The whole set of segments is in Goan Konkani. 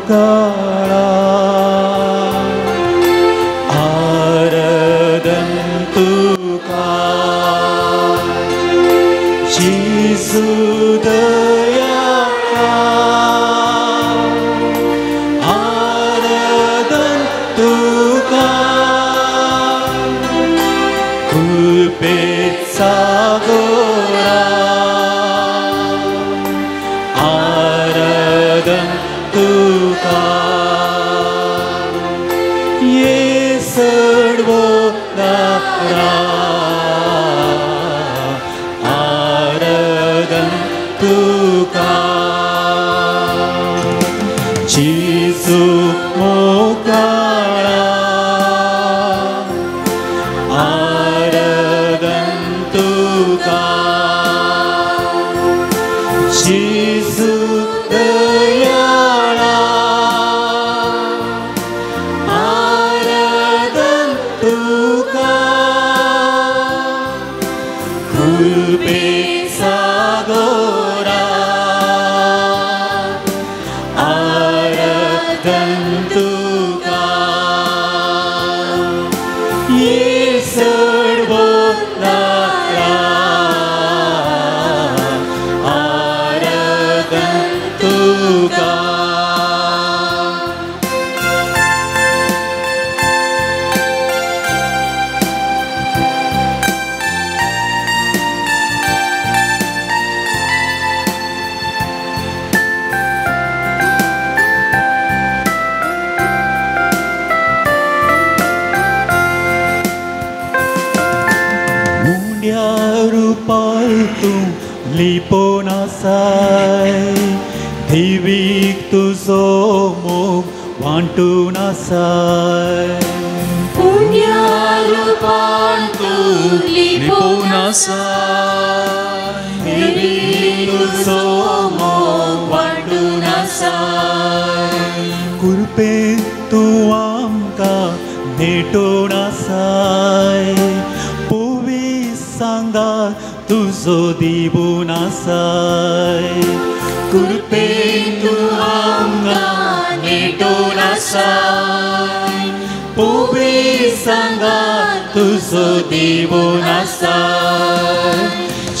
मोगाळा आराधन तुका जेजू दयाळा आराधन तुका कृपेचा गोरा आराधन तुका ये सर्वोदारा आराधन तुका जेजू मोगाळा आराधन तुका जेजू दयाळा आराधन तुका कृपेचा गोरा आराधन तुका ये सर्वोदारा आराधन तुका. रुपाल तूं लिपोवन आसाय देवीक तुजो मोग वांटून आसाय पुण्या रुपान तूं लिपोवन आसाय देवीक तुजो मोग वांटून आसाय कृपेन तूं आमकां नेटोवन आसाय सांगा तुजो दिवून आसाय कृपेन तूं आमकां नेटोवन आसाय पोवी सांगा तुजो दिवून आसाय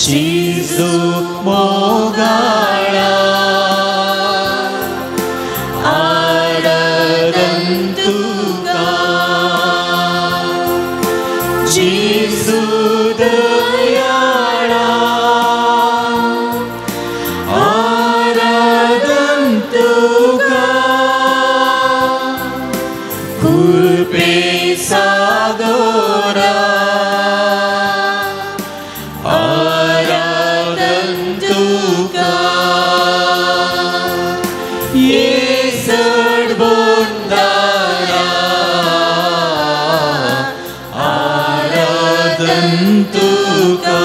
जेजू मोगाळा आराधन तुका जेजू दयाळा आराधन तुका कृपेचा गोरा आराधन तुका ये सर्वोदारा आराधन तुका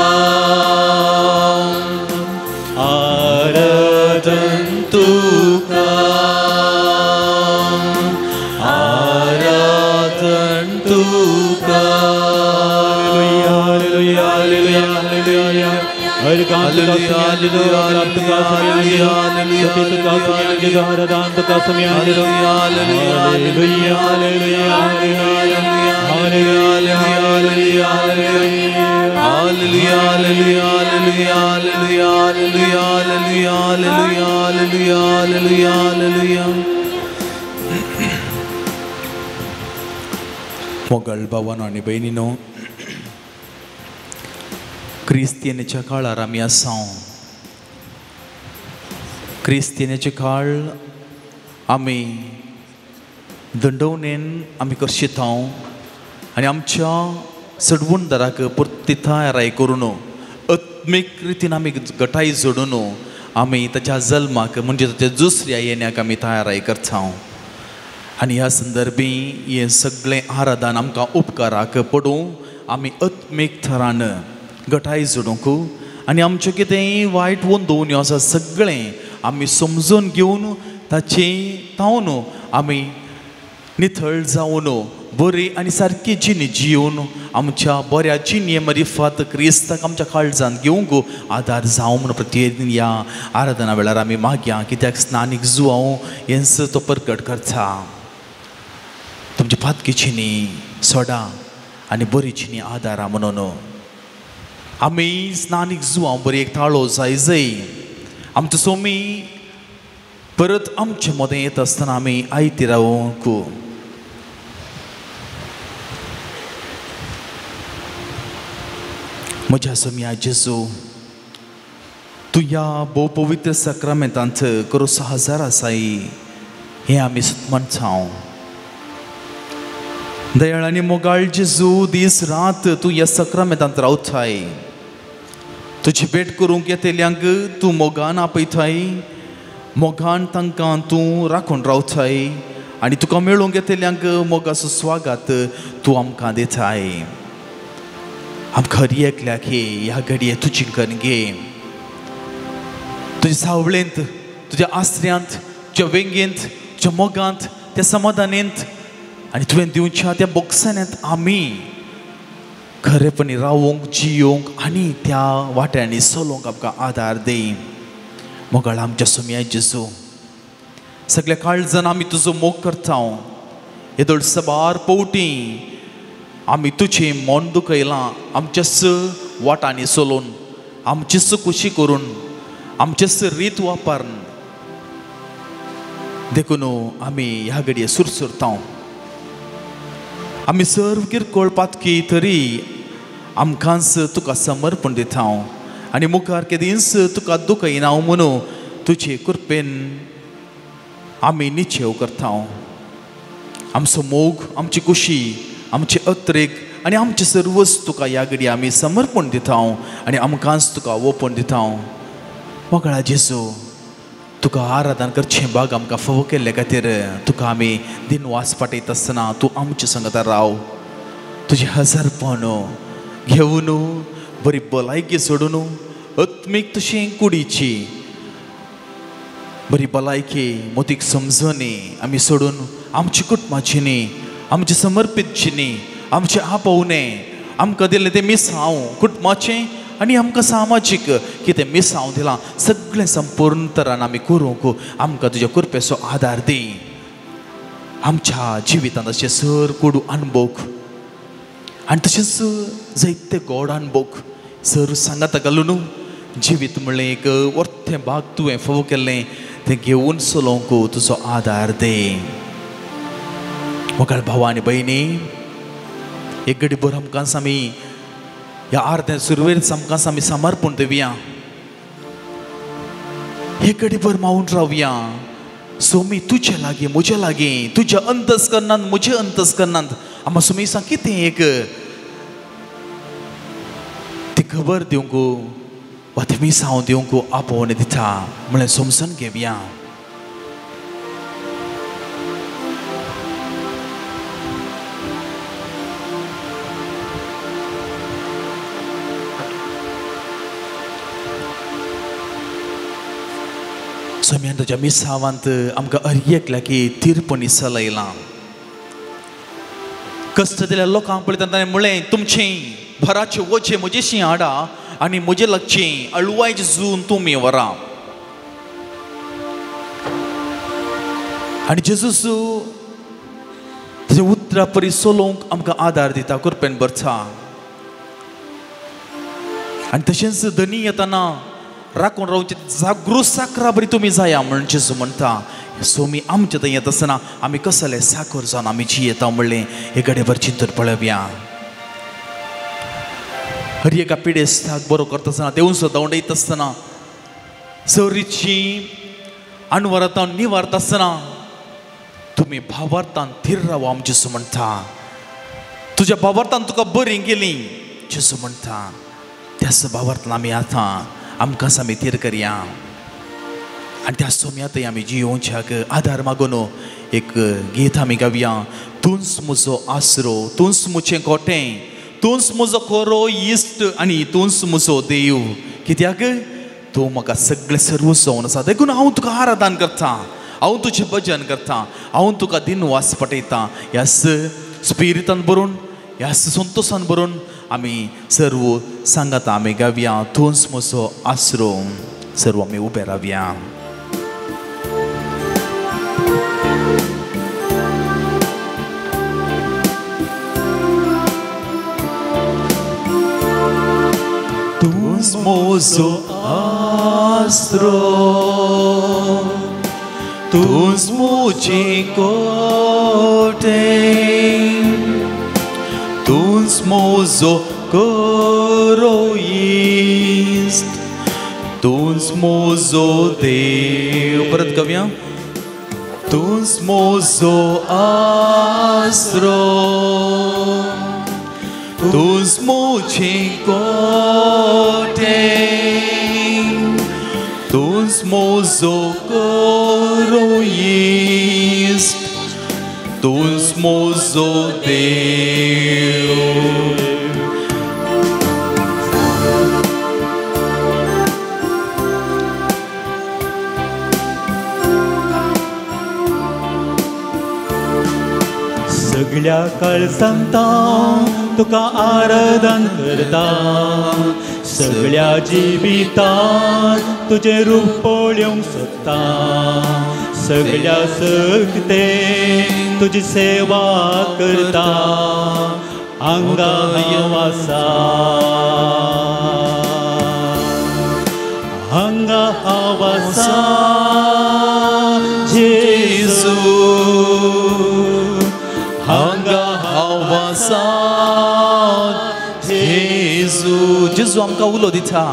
आराधन तुका आराधन तुका. हालेलुया हालेलुया हालेलुया मोगल भावानो आनी भयणीनो, क्रिस्तियनेच्या काळार आमी आसा. क्रिस्तियनेचे काळ आमी दंडवणेन आमी करशिता आनी आमच्या सडवणदाराक परती तयाराय करून आत्मीक रितीन आमी गटाय जोडून आमी ताच्या जल्माक म्हणजे ताच्या दुसऱ्या येण्याक आमी तयाराय करता. आनी ह्या संदर्भी हें सगळें आराधन आमकां उपकाराक पडूं. आमी आत्मीक थरान गटाय जोडूंक आनी आमचें कितेंय वायट वंदोवण्यो आसा सगळें आमी समजून घेवन ताचें तावन आमी निथळ जावन बरी आनी सारकी जिणी जिवन आमच्या बऱ्या जिणये मरिफात क्रिस्ताक आमच्या काळजांत घेवंक आदार जावं म्हणून प्रतिदिन ह्या आराधना वेळार आमी मागया. कित्याक स्नानीक जुवांव हेंच तो परगट करता. तुमची पातकी जिणी सोडा आनी बरी जिणी आदारा म्हणून आमी स्नानीक जुवांव बरी एक ताळो जाय जय आमचो सोमी परत आमचे मदें येत आसतना आमी आयती रावंक. म्हज्या सोम्या जेजू, तूं ह्या भोव पवित्र साक्रामेंतांत करोस हजार आसाय हें आमी म्हणटा. दयाळ आनी मोगाळ जेजू, दीस रात तूं ह्या साक्रामेंतांत रावताय. तुजी भेट करूंक येतल्यांक तूं मोगान आपयताय, मोगान तांकां तूं राखून रावताय आनी तुका मेळूंक येतल्यांक मोगाचो स्वागत तूं आमकां दिताय. आमकां हर एकल्याक हे ह्या घडये तुजी करून घे. तुज्या सावळेंत, तुज्या आसऱ्यांत, तुज्या वेंगेंत, तुज्या मोगांत, त्या समाधानेंत आनी तुवें दिवच्या त्या बोक्सान्यांत आमी खरेपणी रावूंक, जियोंक आनी त्या वाट्यांनी चलोवंक आमकां आदार दी. मोगाळ आमच्या सोम्या जेजू, सगल्या काळजान आमी तुजो मोग करता. येदोळ सबार पवटी आमी तुजें मन दुखयलां आमच्याच वाटांनी चलोवन, आमचीच खुशी करून, आमचेच रीत वापरून. देखून आमी ह्या घडये सुरसुरता. आमी सर्व किरकोळ पातकी तरी आमकांच तुका समर्पण दिता आनी मुखार केदींच तुका दुखयना म्हणून तुजे कृपेन आमी निश्चेव करता. आमचो मोग, आमची खुशी, आमचे अत्रेक आनी आमचे सर्वच तुका ह्या घडये आमी समर्पण दिता आनी आमकांच तुका ओपण दिता. मोगाळा जेजू, तुका आराधन करचें भाग आमकां फावो केल्ले खातीर तुका आमी दिनवास पाटयता आसतना तूं आमचे संगता राव. तुजें हजारपण घेवन बरी भलायकी सोडून आत्मीक तशें कुडीची बरी भलायकी मोतीक समजणी आमी सोडून आमची कुटुंबाची न्ही, आमची समर्पीत जिणी, आमचें आपोवणें, आमकां दिल्लें तें मिसांव कुटुंबाचें आनी आमकां सामाजीक कितें मिसांव दिलां सगळें संपूर्ण तरान आमी करूंक आमकां तुज्या कृपेचो आदार दी. आमच्या जिवितांत अशें सर कोडू अणभव आनी तशेंच जायते गोड अणभव सर सांगाता घालून जिवीत म्हणलें एक वर्तें भाग तुवें फावो केल्लें तें घेवन चलोवंक तुजो आदार दी. मोगाळ भाव आनी भयणी, एक घडी भर आमकां आमी ह्या आरत्या सुरवेर आमकां आमी समर्पण दिवया. एक घडी भर मावून रावया. सोमी तुजे लागीं, म्हजे लागीं, तुज्या अंतस्करणांत, म्हज्या अंतस्करणांत आमकां सोमी सांग कितें एक ती खबर दिवंक वा ती मिसांव दिवंक आपोवणें दिता म्हणल्यार समजून घेवया. सोम्यान तुज्या मिसावांत आमकां हर एकल्याक थिरपणी चलयलां. कश्ट दिल्या लोकांक पळयतना ताणें म्हणलें, तुमचें भराचें वजें म्हजेशी हाडा आनी म्हजे लागचें अळवायचें जून तुमी व्हरा. आनी जेजूस ताच्या उतरा परी चलोवंक आमकां आदार दिता, कृपेन भरता. आनी तशेंच धनी येतना राखून रावचें जागृत साकरा बरी तुमी जाया म्हण जेजू म्हणटा. सोमी आमच्या थंय येता आसतना आमी कसले साखर जावन आमी जियेता म्हणलें हे घडेभर चिंतून पळोवया. हर एका पिडेस्ताक बरो करता आसतना, देवून धांवडयता आसतना, सरीची अणवरातान निवारता आसतना तुमी भावार्थान थीर रावा आम जेजू म्हणटा. तुज्या भावार्थान तुका बरी गेली जेजू म्हणटा. त्याच भावार्थान आमी आतां आमकां आमी थीर करया आनी त्या सोम्यांतय आमी जियोवच्याक आदार मागून एक गीत आमी गावया. तूंच म्हजो आसरो, तूंच म्हजें गोटें, तूंच म्हजो खरो इश्ट आनी तूंच म्हजो देव. कित्याक तूं म्हाका सगळें सर्व जावन आसा. देखून हांव तुका आराधन करता, हांव तुजें भजन करता, हांव तुका दिनवास पटयता. ह्याच स्पिरितान भरून ह्याच संतोशान भरून आमी सर्व सांगाता आमी गावया तूंच म्हजो आसरो. सर्व आमी उबे रावया. तूंच म्हजो आसरो, तूंच म्हजी कोटे, तूंच म्हजो खरो इश्ट, तूंच म्हजो देव. परत गावया. तूंच म्हजो आसरो, तूंच म्हजी कोटे, तूंच म्हजो खरो इश्ट, तूंच म्हजो देव. सगळ्या काळजांत तुका आराधन करता, सगळ्या जिवितांत तुजें रूप पळोवंक सोदता, सगळ्या सक्ते तुजी सेवा करता, हांगा हांव आसा, हांगा हांव आसा जेजू, हांगा हांव आसा जेजू. जेजू आमकां उलो दिता,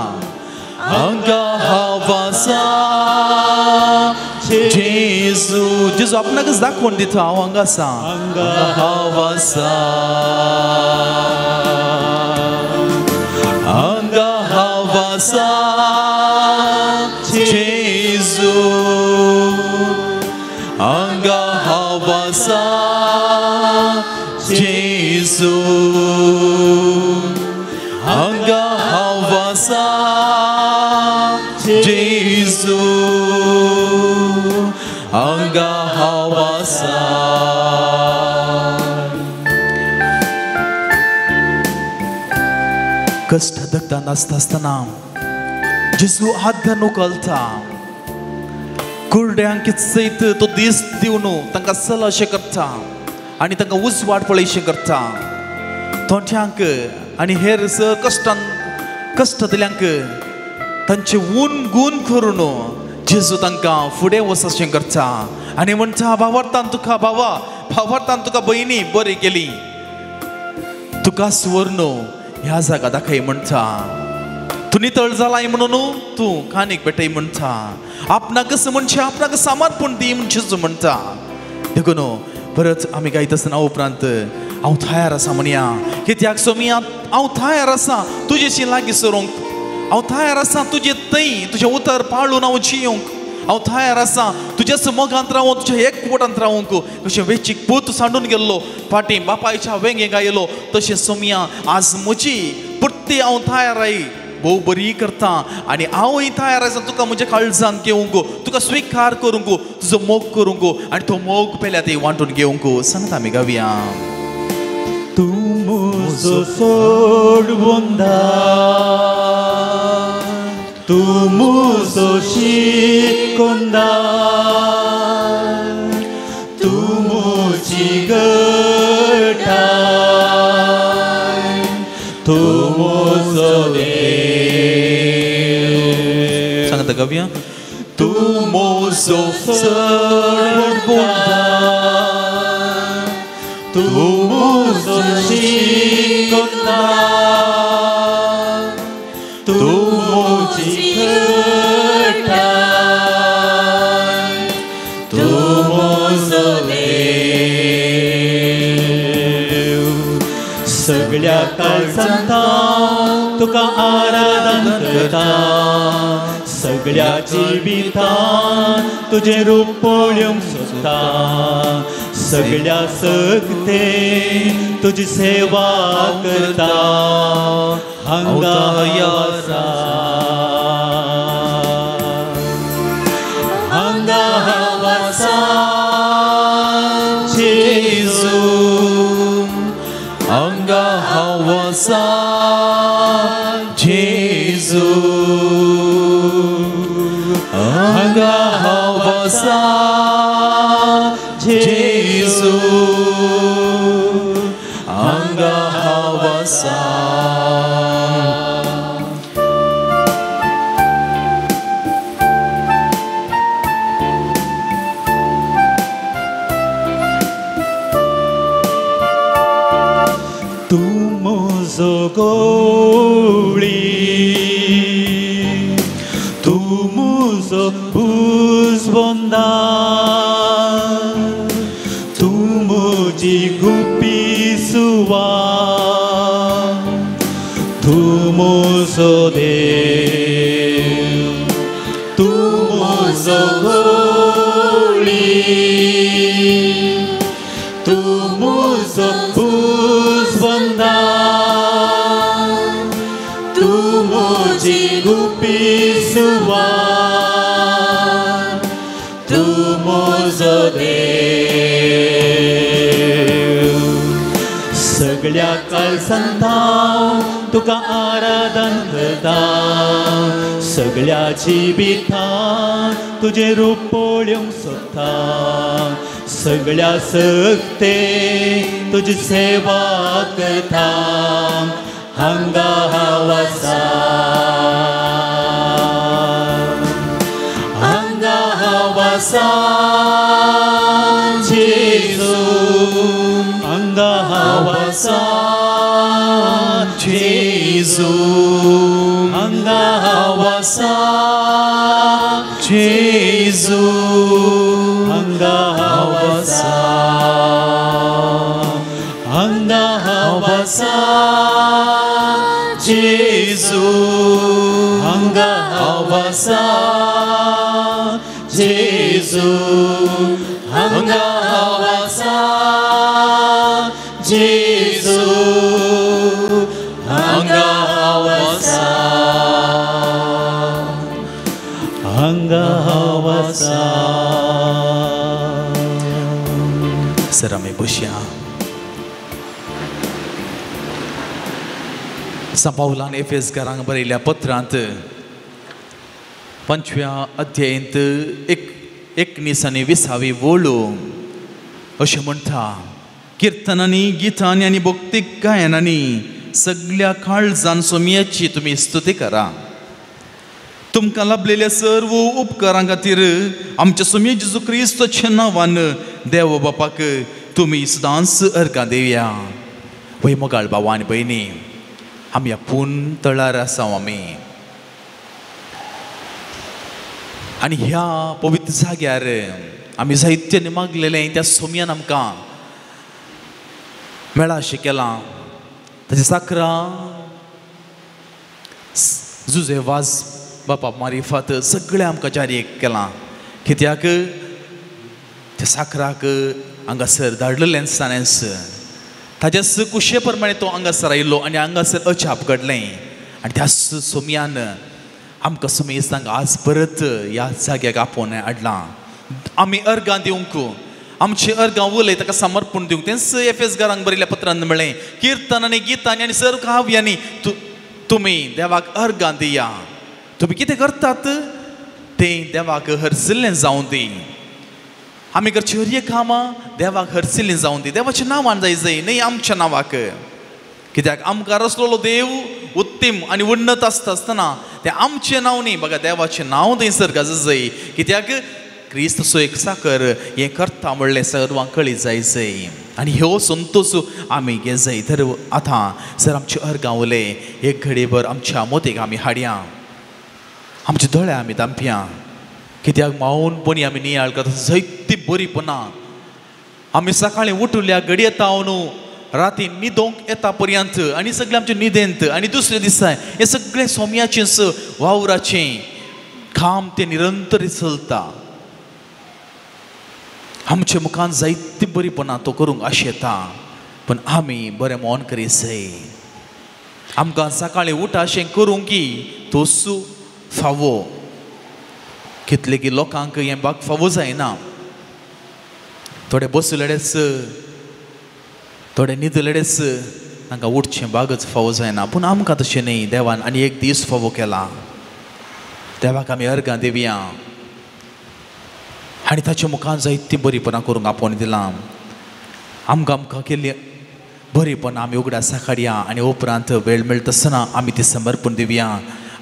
हांगा हांव आसा जेजू. जेजू आपणाकच दाखोवन दिता, हांव हांगा आसा, हांगा हांव आसा, हांगा हांव आसा जेजू, हांगा हांव आसा जेजू, हांगा हांव आसा जेजू, हांगा हांव आसा. कश्ट दगदा नासता आसतना जेजू हात धरून उखलता, कुरड्यांक सयत तो दीस दिवन तांकां चल अशें करता आनी तांकां उजवाड पळयशें करता. थोंट्यांक आनी हेर सर कश्टान कश्ट दिल्यांक तांचे ऊन गून करून जेजू तांकां फुडें वच अशें करता आनी म्हणटा, भावार्थान तुका भावा, भावार्थान तुका भयणी बरी केली, तुका सुवर्ण ह्या जागा दाखय म्हणटा, तूं नितळ जालाय म्हणून तूं कानीक पेटय म्हणटा, आपणाकच म्हणजे आपणाक समर्पण दी म्हण जेजू म्हणटा. देखून परत आमी गायता आसतना उपरांत हांव तयार आसा म्हणया, कित्याक सोमी हांव तयार आसा तुजेशी लागीं सरूंक, हांव तयार आसा तुजे थंय तुजें उतर पाळून हांव जियोंक, हांव तयार आसा तुज्याच मोगांत रावूंक, तुज्या एकवटांत रावूंक. कशें वेचीक पूत सांडून गेल्लो फाटीं बापायच्या वेंगेक आयलो, तशें सोमया आज म्हजी पुर्ती हांव तयार I, भोव बरी करता आनी हांवूय तयार आसा तुका म्हज्या काळजान घेवंक, तुका स्विकार करूंक, तुजो मोग करूंक आनी तो मोग पेल्या ती वांटून घेवंक. सांगता आमी गावया. तूं म्हजो सोडवंदा, तूं म्हजो शिकोंदा, तूं म्हजी गटाय, तूं म्हजो देव. सांगता गावया. तूं म्हजो सोडवंदा, तूं म्हजो शिकोंदा, तूं म्हजी गटाय, तूं म्हजो देव. सगळ्या काळजांत तुका आराधन करता, सगळ्या जिवितांत तुजें रूप पळोवंक सोदता, सगळ्या सक्ते तुजी सेवा करता, हांगा आसा, हांगा हांव आसा जेजू, आसा जेजू हांगा हांव आसा. तूं म्हजो गोवळी तूं म्हजो भुजबंदा तूं म्हजी गुपी सुवा तूं म्हजो देव तूं म्हजो गोवळी तूं म्हजो भुजबंदा तूं म्हजी गुपी सुवा तूं म्हजो देव. सगळ्या काळजांत तुका आराधन करता सगळ्या जिवितांत तुजें रूप पळोवंक सोदता सगळ्या सक्ते तुजी सेवा करता हांगा हांव आसा हांगा हांव आसा जेजू हांगा हांव आसा जेजू हांगा हांव आसा जेजू हांगा हांव आसा हांगा हांव आसा जेजू हांगा हांव आसा जेजू हांगा हांव आसा जेजू हांगा हांव आसा हांगा हांव आसा. सर आमी बसया. सांत पावलान एफेसकारांक बरयल्ल्या पत्रांत 5व्या अध्यायंत 19 आनी 20वी वळ अशें म्हणटा, किर्तनांनी गितांनी आनी भक्तीक गायनांनी सगल्या काळजान सोमयाची तुमी स्तुती करा. तुमकां लाभलेल्या सर्व उपकारां खातीर आमच्या सोमये जेजू क्रिस्ताच्या नांवान देव बापाक तुमी सदांच अर्गां दिवया. वय मोगाळ भाव आनी भयणी, आमी आपूण तळार आसा आमी आनी ह्या पवित्र जाग्यार आमी जायत्यानी मागलेलें त्या सोमयान आमकां मेळा अशें केलां. ताची साकरां जुजे वाज बापा मारिफात सगळें आमकां जारी केलां. कित्याक त्या साकराक हांगासर धाडलेलें आसतनाच ताज्या कुशे प्रमाणे तो हांगासर आयलो आनी हांगासर अजाप घडलें आनी त्या सोमयान आमकां सोमेस्तांक आज परत ह्या जाग्याक आपोवन हाडलां. आमी अर्गां दिवंक आमची अर्गां उलय ताका समर्पण दिवंक तेंच एफेसकारांक बरयल्ल्या पत्रान म्हणलें, किर्तनांनी गितांनी आनी सर्व काव्यांनी तुमी देवाक अर्गां दिया. तुमी कितें करतात तें देवाक हरसिल्लें जावं दी. आमी करची हर एक कामां देवाक हरसिल्लें जावं दी. देवाच्या नांवान जाय जाय न्हय आमच्या नांवाक. कित्याक आमकां रसलेलो देव उत्तीम आनी उन्नत आसता आसतना तें आमचें नांव न्ही, बघा देवाचें नांव थंयसर गाजत जाय. कित्याक क्रिस्त सो एक साकर हें करता म्हणलें सर्वांक कळी जाय जाय आनी ह्यो संतोश आमी घे जाय. तर आतां सर आमचे अर्गां उलय एक घडयेभर आमच्या मोतीक आमी हाडया, आमचे दोळे आमी दांपया. कित्याक मावूनपणी आमी नियाळ करता जायती बरीपणां. आमी सकाळीं उठल्या घडये येता न्हू राती न्हिदोंक येता पर्यंत आनी सगळें आमचें न्हिदेंत आनी दुसरे दिसा हें सगळें सोम्याचेंच वावराचें काम तें निरंतर चलता. आमच्या मुखान जायती बरीपणां तो करूंक आशेता, पूण आमी बरें मौन करीत जाय. आमकां सकाळीं उठा अशें करूंक की तोस फावो. कितले की लोकांक हें बाग फावो जायना. थोडे बसलेडेच थोडे न्हिदलेडेच तांकां उठचें बागच फावो जायना. पूण आमकां तशें न्ही. देवान आनी एक दीस फावो केला. देवाक आमी अर्गां दिवया. आनी ताच्या मुखार जायतीं बरीपणां करूंक आपोवन दिलां. आमकां आमकां केल्ली बरीपणां आमी उगडासा काडया आनी उपरांत वेळ मेळटा आसतना आमी ती समर्पण दिवया.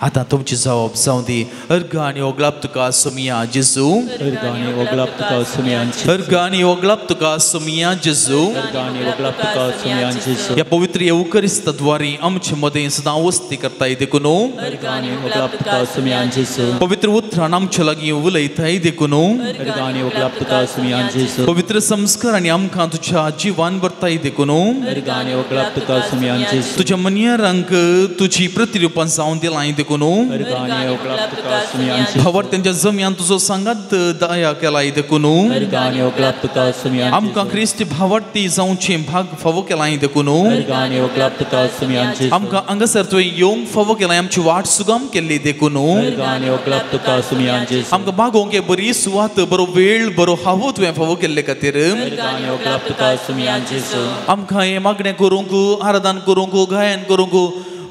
आतां तुमची जबाब जावं दी. अर्घ आनी ओगलाप तुका सुमिया जेजू, अर्घ आनी ओगलाप तुका सुमिया, अर्घ आनी ओगलाप तुका सुमिया जेजू, अर्घ आनी ओगलाप तुका सुमिया जेजू. ह्या पवित्र येवकरिस्ताद्वारी आमचे मदें सदां वस्ती करताय देखून, अर्घ आनी ओगलाप तुका सुमिया जेजू. पवित्र उतरान आमचे लागीं उलयताय देखून, अर्घ आनी ओगलाप तुका सुमिया जेजू. पवित्र संस्कार आनी आमकां तुज्या जिवान भरताय देखून, अर्घ आनी ओगलाप तुका सुमिया जेजू. तुज्या मनयरांक तुजी प्रतिरुपां जावन दिलां देखून, अर्घ आनी ओगलाप तुका सुमिया जेजू. भावार तेंच्या जमयान तुजो सांगात दया केलाय देखून, अर्घ आनी ओगलाप तुका सुमिया जेजू. आमकां क्रिस्ती भावार्थी जावचें भाग फावो केलाय देखून, अर्घ आनी ओगलाप तुका सुमिया जेजू. आमकां हांगासर तुवें येवंक फावो केलाय, आमची वाट सुगम केल्ली देखून, अर्घ आनी ओगलाप तुका सुमिया जेजू. आमकां बागोवंक बरी सुवात, बरो वेळ, बरो हावो तुवें फावो केल्ले खातीर, अर्घ आनी ओगलाप तुका सुमिया जेजू. आमकां हें मागणें करूंक, आराधन करूंक, गायन करूंक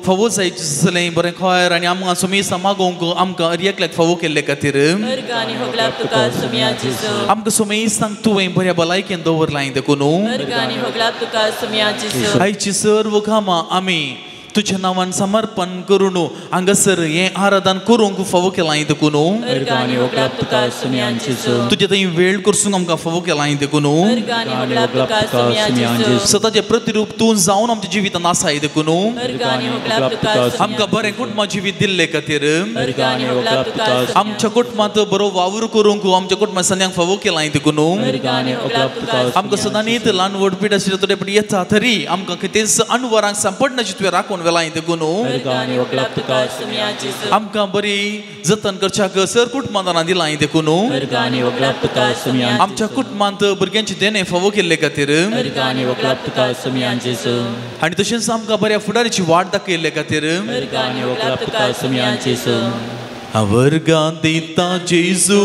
फावो जायचें आसलें बरें खोयर आनी आमकां सुमेसा मागोवंक आमकां हर एकल्याक फावो केल्ले खातीर, अर्घ आनी होगलाप तुका सुमिया जेजू. आमकां सुमेसांक तुवें बऱ्या भलायकेन दवरलां देखून, अर्घ आनी होगलाप तुका सुमिया जेजू. आयची सर्व कामां आमी तुज्या नांवान समर्पण करून हांगासर हें आराधन करूंक फावो केलां देखून, अर्घ आनी ओगलाप तुका सुमिया जेजू. तुजे थंय वेळ करसूंक आमकां फावो केलां देखून, अर्घ आनी होगलाप तुका सुमिया जेजू. सदांचें प्रतिरूप तूं जावन आमच्या जिवितांत आसाय देखून, अर्घ आनी होगलाप तुका आमकां बरें कुटुंबा जिवीत दिल्ले खातीर, अर्घ आनी ओगलाप तुका आमच्या कुटुंबांत बरो वावर करूंक आमच्या कुटुंबां सद्यांक फावो केलां देखून, अर्घ आनी ओगलाप तुका आमकां सदांच ल्हान व्हड पीठ आशिल्ले थोडे पटी येता तरी आमकां कितेंच अणवरांक सांपडनाची तुवें राखून वेलां देखून, अर्घ आनी ओगलाप तुका सुमिया जेजू. आमकां बरी जतन करच्याक सर कुटुंबां दिलां देखून, अर्घ आनी ओगलाप तुका सुमिया. आमच्या कुटुंबांत भुरग्यांची देणें फावो केल्ले खातीर, अर्घ आनी ओगलाप तुका सुमिया जेजू. आनी तशेंच आमकां बऱ्या फुडाराची वाट दाखयल्ले खातीर, अर्घ आनी ओगलाप तुका सुमिया जेजू. हांव अर्गां दिता जेजू,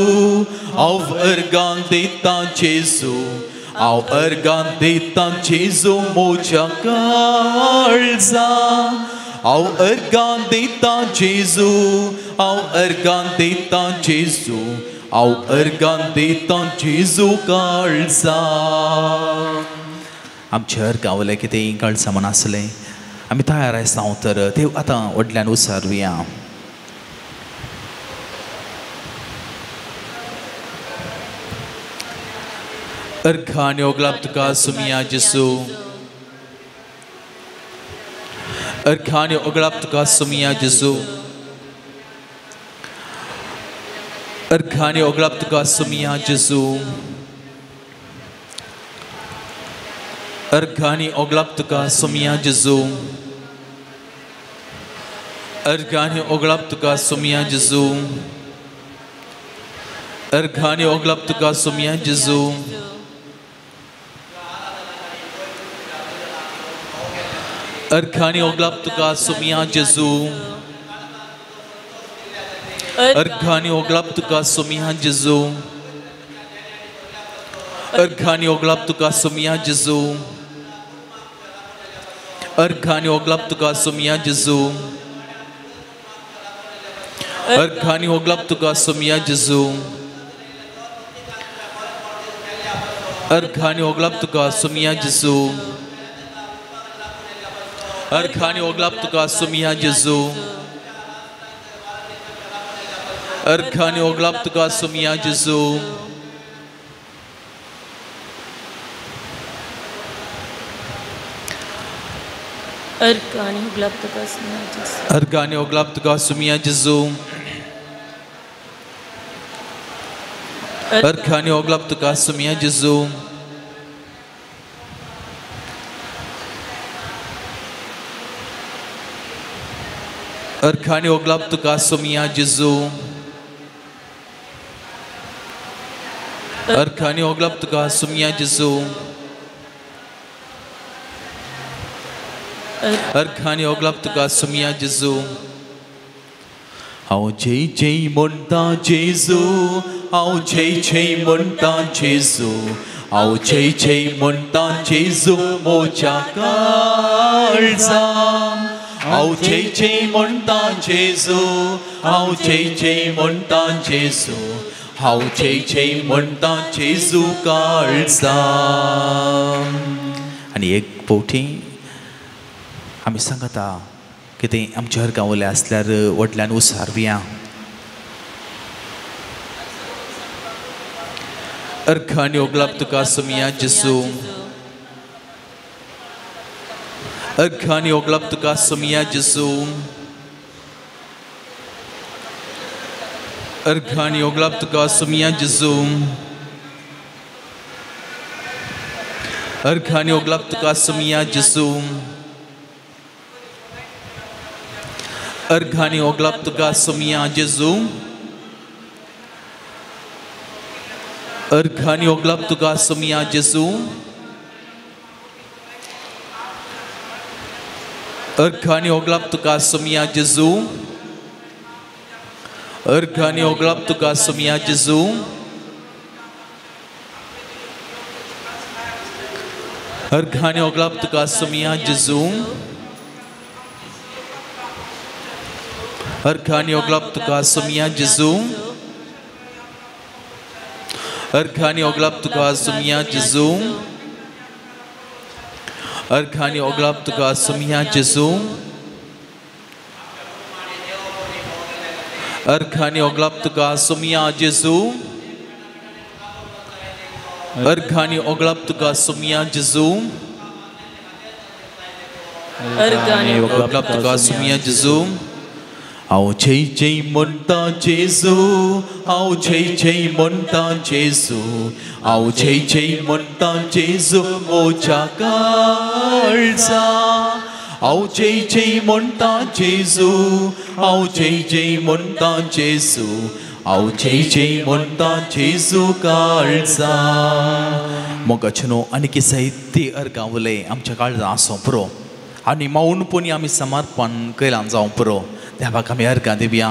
हांव अर्गां दिता जेजू, हांव अर्गां दिता जेजू म्हज्या काळजा, हांव अर्गां दिता जेजू, हांव अर्गां दिता जेजू, हांव अर्गां दिता जेजू काळजा. आमच्या अर्गां कितें काळजा म्हण आसलें आमी तयार आसता तर ते आतां व्हडल्यान उसारुया. अर्घ आनी ओगलाप तुका सुमिया जेजू, अर्घ आनी ओगलाप तुका सुमिया जेजू, अर्घ आनी ओगलाप तुका सुमिया जेजू, अर्घ आनी ओगलाप तुका सुमिया जेजू, अर्घ आनी ओगलाप तुका सुमिया जेजू, अर्घ आनी ओगलाप तुका सुमिया जेजू. अर्घ आनी ओगलाप तुका सुमिया जेजू, अर्घ आनी ओगलाप तुका सुमिया जेजू, अर्घ आनी ओगलाप तुका सुमिया जेजू, अर्घ आनी ओगलाप तुका सुमिया जेजू, अर्घ आनी ओगलाप तुका सुमिया जेजू, अर्घ आनी ओगलाप तुका सुमिया जेजू, अर्घ आनी ओगलाप तुका सुमिया जेजू, अर्घ आनी ओगलाप तुका सुमिया जेजू. अर्घ आनी ओगलाप तुका सुमिया जेजू, अर्घ आनी ओगलाप तुका सुमिया जेजू, अर्घ आनी ओगलाप तुका सुमिया जेजू. अर्घ आनी ओगलाप तुका सुमिया जेजू, अर्घ आनी ओगलाप तुका सुमिया जेजू, अर्घ आनी ओगलाप तुका सुमिया जेजू. हांव जय जय म्हणटा जेजू, हांव जय जय म्हणटा जेजू, हांव जय जय म्हणटा जेजू म्हज्या काळजा, हांव जय जय म्हणटा जेजू, हांव जय जय म्हणटा जेजू, हांव जय जय म्हणटा जेजू काळजा. आनी एक फावटी आमी सांगता कितें आमच्या हर गांवले आसल्यार व्हडल्यान उसारया. अर्घ आनी ओगलाप तुका सोमया जेजू, अर्घ आनी ओगलाप तुका सोमया जेजू, अर्घ आनी ओगलाप तुका सोमया जेजू, अर्घ आनी ओगलाप तुका सोमया जेजू, अर्घ आनी ओगलाप तुका सोमया जेजू, अर्घ आनी ओगलाप तुका सोमया जेजू, अर्घ आनी ओगलाप तुका सोमया जेजू, अर्घ आनी ओगलाप तुका सोमया जेजू, अर्घ आनी ओगलाप तुका सोमया जेजू, अर्घ आनी ओगलाप तुका सोमया जेजू, अर्घ आनी ओगलाप तुका सोमया जेजू, अर्घ आनी ओगलाप तुका सोमया जेजू, अर्घ आनी ओगलाप तुका सोमया जेजू, अर्घ आनी ओगलाप तुका सोमया जेजू, अर्घ आनी ओगलाप तुका सोमया जेजू. हांव जय जय म्हणटा जेजू, हांव जय जय म्हणटा जेजू, हांव जय जय म्हणटा जेजू म्हज्या काळजा. हांव जय जय म्हणटा जेजू, हांव जय जय म्हणटा जेजू, हांव जय जय म्हणटा जेजू काळजा. मोगाचें न्हू आनी जायती अर्गां उलय आमच्या काळजा आसूं पुरो आनी मौनपणी आमी समर्पण केलां जावं पुरो. देवाक आमी अर्गां दिवया.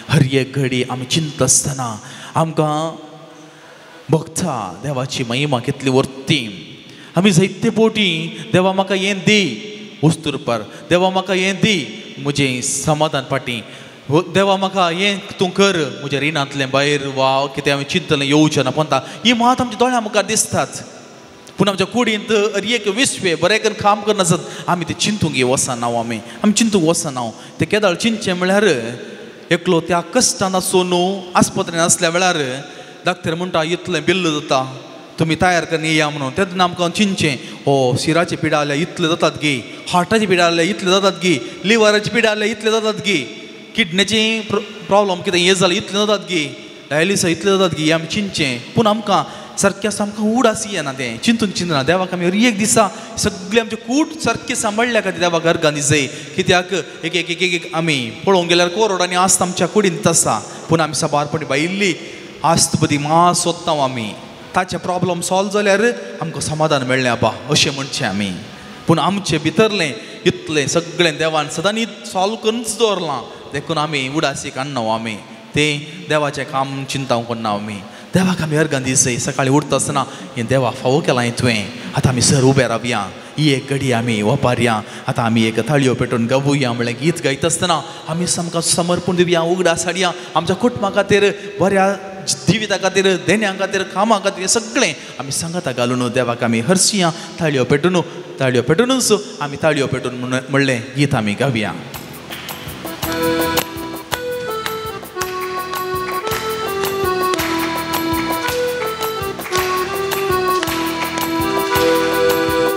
हर एक घडी आमी चिंतता आसतना आमकां भोगता देवाची महिमा कितली वर्ती. आमी जायते पोटी देवा म्हाका हें दी उस्तुरपार, देवा म्हाका हें दी म्हजें समाधान पाटी, देवा म्हाका हें तूं कर म्हज्या रिणांतलें भायर वा कितें हांवें चिंतलें येवचें ना पंता ही मात आमच्या दोळ्यां मुखार दिसतात. पूण आमच्या कुडींत हर एक विस्वे बरें करून काम करनासत आमी तें चिंतूंक वचना. आमी आमी चिंतूंक वचना. तें केदळ चिंतचें म्हळ्यार एकलो त्या कश्टान आसून आस्पत्रेन आसल्या वेळार डॉक्टर म्हणटा इतलें बिल्ल जाता तुमी तयार करून येया म्हणून, तेन्ना आमकां चिंतचें हो शिराची पिडा आल्या इतले जातात गी, हार्टाची पिडा आल्या इतले जातात गी, लिवराची पिडा आल्या इतले जातात गी, किडनीची प्रॉब्लम कितें हें जालें इतलें जातात गी, डायलिसा इतलें जातात गी, आमी चिंतचें. पूण आमकां सारकें आसा आमकां उडास येना तें चिंतून चिंतना. देवाक आमी हर एक दिसा सगळें आमचें कूट सारकें सांबाळ्ळ्या खातीर देवाक अर्गां दिसय. कित्याक एक एक एक एक आमी पळोवंक गेल्यार कोरोडांनी आस्त आमच्या कुडींत आसा, पूण आमी साबारपणी भायल्ली आस्त बदी मास सोदता आमी. ताचें प्रॉब्लम सॉल्व जाल्यार आमकां समाधान मेळ्ळें आबा अशें म्हणचें आमी. पूण आमचें भितरलें इतलें सगळें देवान सदांच सॉल्व करूनच दवरलां, देखून आमी उडासी काडना आमी तें देवाचें काम चिंता करना आमी. देवाक आमी अर्गां दिसय. सकाळीं उठता आसतना हें देवा फावो केलां तुवें, आतां आमी सर उबे रावया, ही एक घडी आमी वापरया, आतां आमी एक थाळयो पेटोवन गावया म्हणलें गीत गायता आसतना आमी सामकां समर्पण दिवया, उगडास हाडया आमच्या कुटुंबा खातीर, बऱ्या जिविता खातीर, देण्या खातीर, कामां खातीर, हें सगळें आमी सांगाता घालून देवाक आमी हरशिया थाळयो पेटून, ताळयो पेटूनच आमी ताळयो पेटून म्हणलें गीत आमी गावया.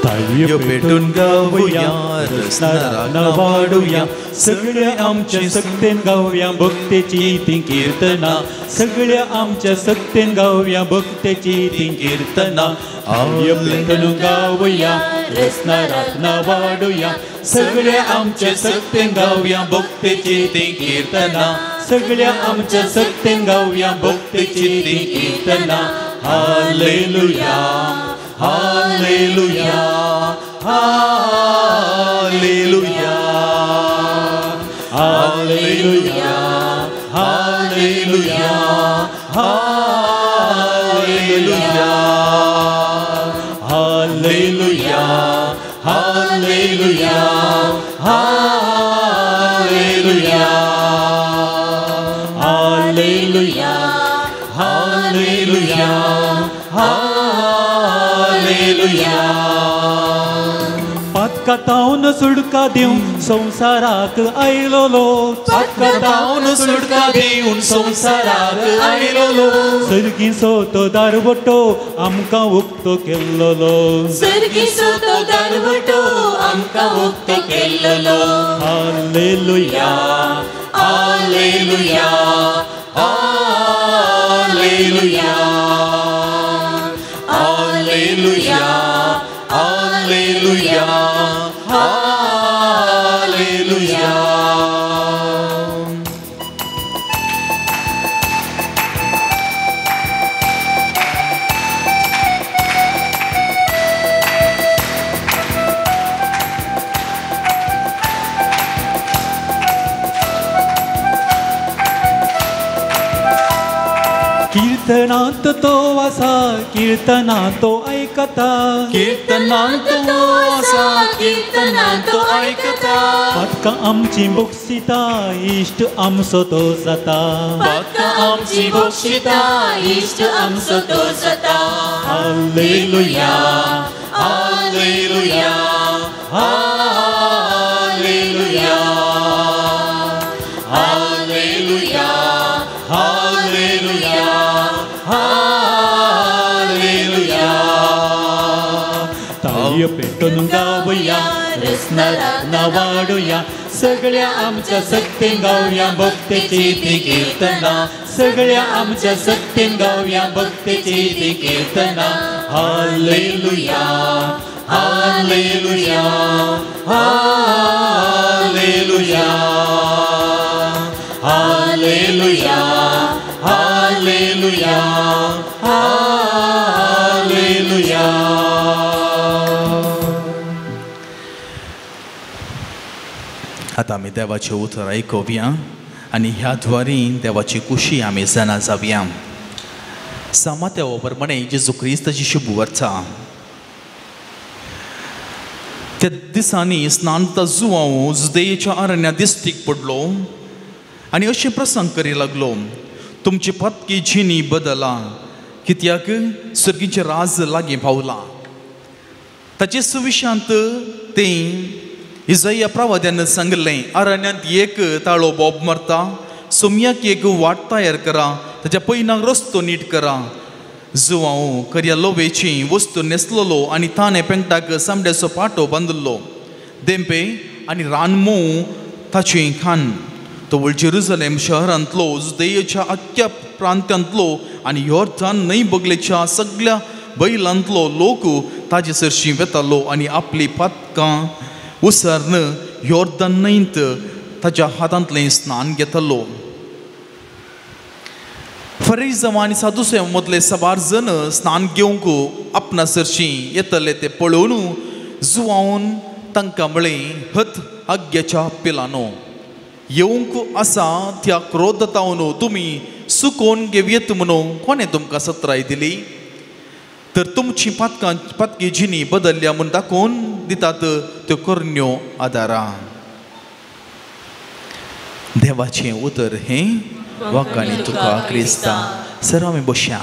ताळयो पेटून गावया, रसना वाडुया, सगळ्या आमच्या सक्तेन गावया भक्तेची ती कीर्तना, सगळ्या आमच्या सक्तेन गावया भक्तेची ती कीर्तना. ताळयो पेटून गावया, रसना रातना वाडुया, सगळ्या आमच्या सक्तेन गावया भक्तेची ती कीर्तना, सगळ्या आमच्या सक्तेन गावया भक्तेची ती कीर्तना. Hallelujah, hallelujah, hallelujah, hallelujah, hallelujah, hallelujah, hallelujah, hallelujah, hallelujah, hallelujah, hallelujah, hallelujah. पातकातावन सुडका दिवन संवसाराक आयलोलो, पातकातावन सुडका दिवन संवसाराक आयलोलो, सर्गीचो तो दारवटो आमकां उक्तो केल्लोलो, सर्गीचो तो दारवटो आमकां उक्तो केल्लोलो. Hallelujah, hallelujah, hallelujah, hallelujah, hallelujah, hallelujah. कीर्तनांत तो आसा, कीर्तनांत तो आयकता, कीर्तनांत तो आसा, कीर्तनांत तो आयकता, पातकां आमची बक्षिता, इश्ट आमचो तो जाता, पातकां आमची बक्षिता, इश्ट आमचो तो जाता. Hallelujah, hallelujah, hallelujah, hallelujah, hallelujah, hallelujah. ताळयो पेटोवन गावया, रसना रत्ना वाडुया, सगळ्या आमच्या सत्तेन गावया भक्तीची ती कीर्तना, सगळ्या आमच्या सत्तेन गावया भक्तीची ती कीर्तना. Hallelujah, hallelujah, hallelujah, hallelujah, hallelujah, hallelujah. आतां आमी देवाचें उतर आयकुया आनी ह्या द्वारी देवाची कुशी आमी जाणा जावया. सामात्या प्रमाणे जेजू क्रिस्ताची शुभ वर्सा. त्या दिसांनी स्नानता जुवांव जुदेच्या अरण्या दिस्टीक पडलो आनी अशें प्रसंग करी लागलो, तुमची पातकी जिणी बदला, कित्याक सर्गीचें राज लागीं पावलां. ताचे सुविशांत तें इजया प्रवाद्यान सांगलें, अरण्यांत एक ताळो बोब मारता, सोम्याक एक वाट तयार करा, ताच्या पयनाक रस्तो नीट करा. जुवांव करया लोवेची वस्तू न्हेसलेलो आनी ताणें पेंटाक सामड्याचो पाटो बांदिल्लो, देंपे आनी रानमोव ताचें खान. तो जेरुजलेम शहरांतलो, जुदेयच्या आख्ख्या प्रांतांतलो आनी योर्दान न्हंय बगलेच्या सगळ्या बैलांतलो लोक ताजे सरशीं वेतालो आनी आपली पातकां उसर्न योर्दान न्हंयत ताच्या हातांतलें स्नान घेतालो. फरिजांव आनी सादुसेव मदले साबार जण स्नान घेवंक आपणा सरशीं येतले ते पळोवन जुवावन तांकां म्हळें, हत आग्याच्या पिलानो, येवंक आसा त्या क्रोधतावन तुमी सुकोवन घेवयेत म्हणून कोणें तुमकां सत्राय दिली? तर तुमची पातकां पातकी जिणी बदलल्या म्हूण दाखोवन दितात त्यो करण्यो आदारा. देवाचें उतर हें वाकाणी तुका क्रिस्ता. सर आमी बसया.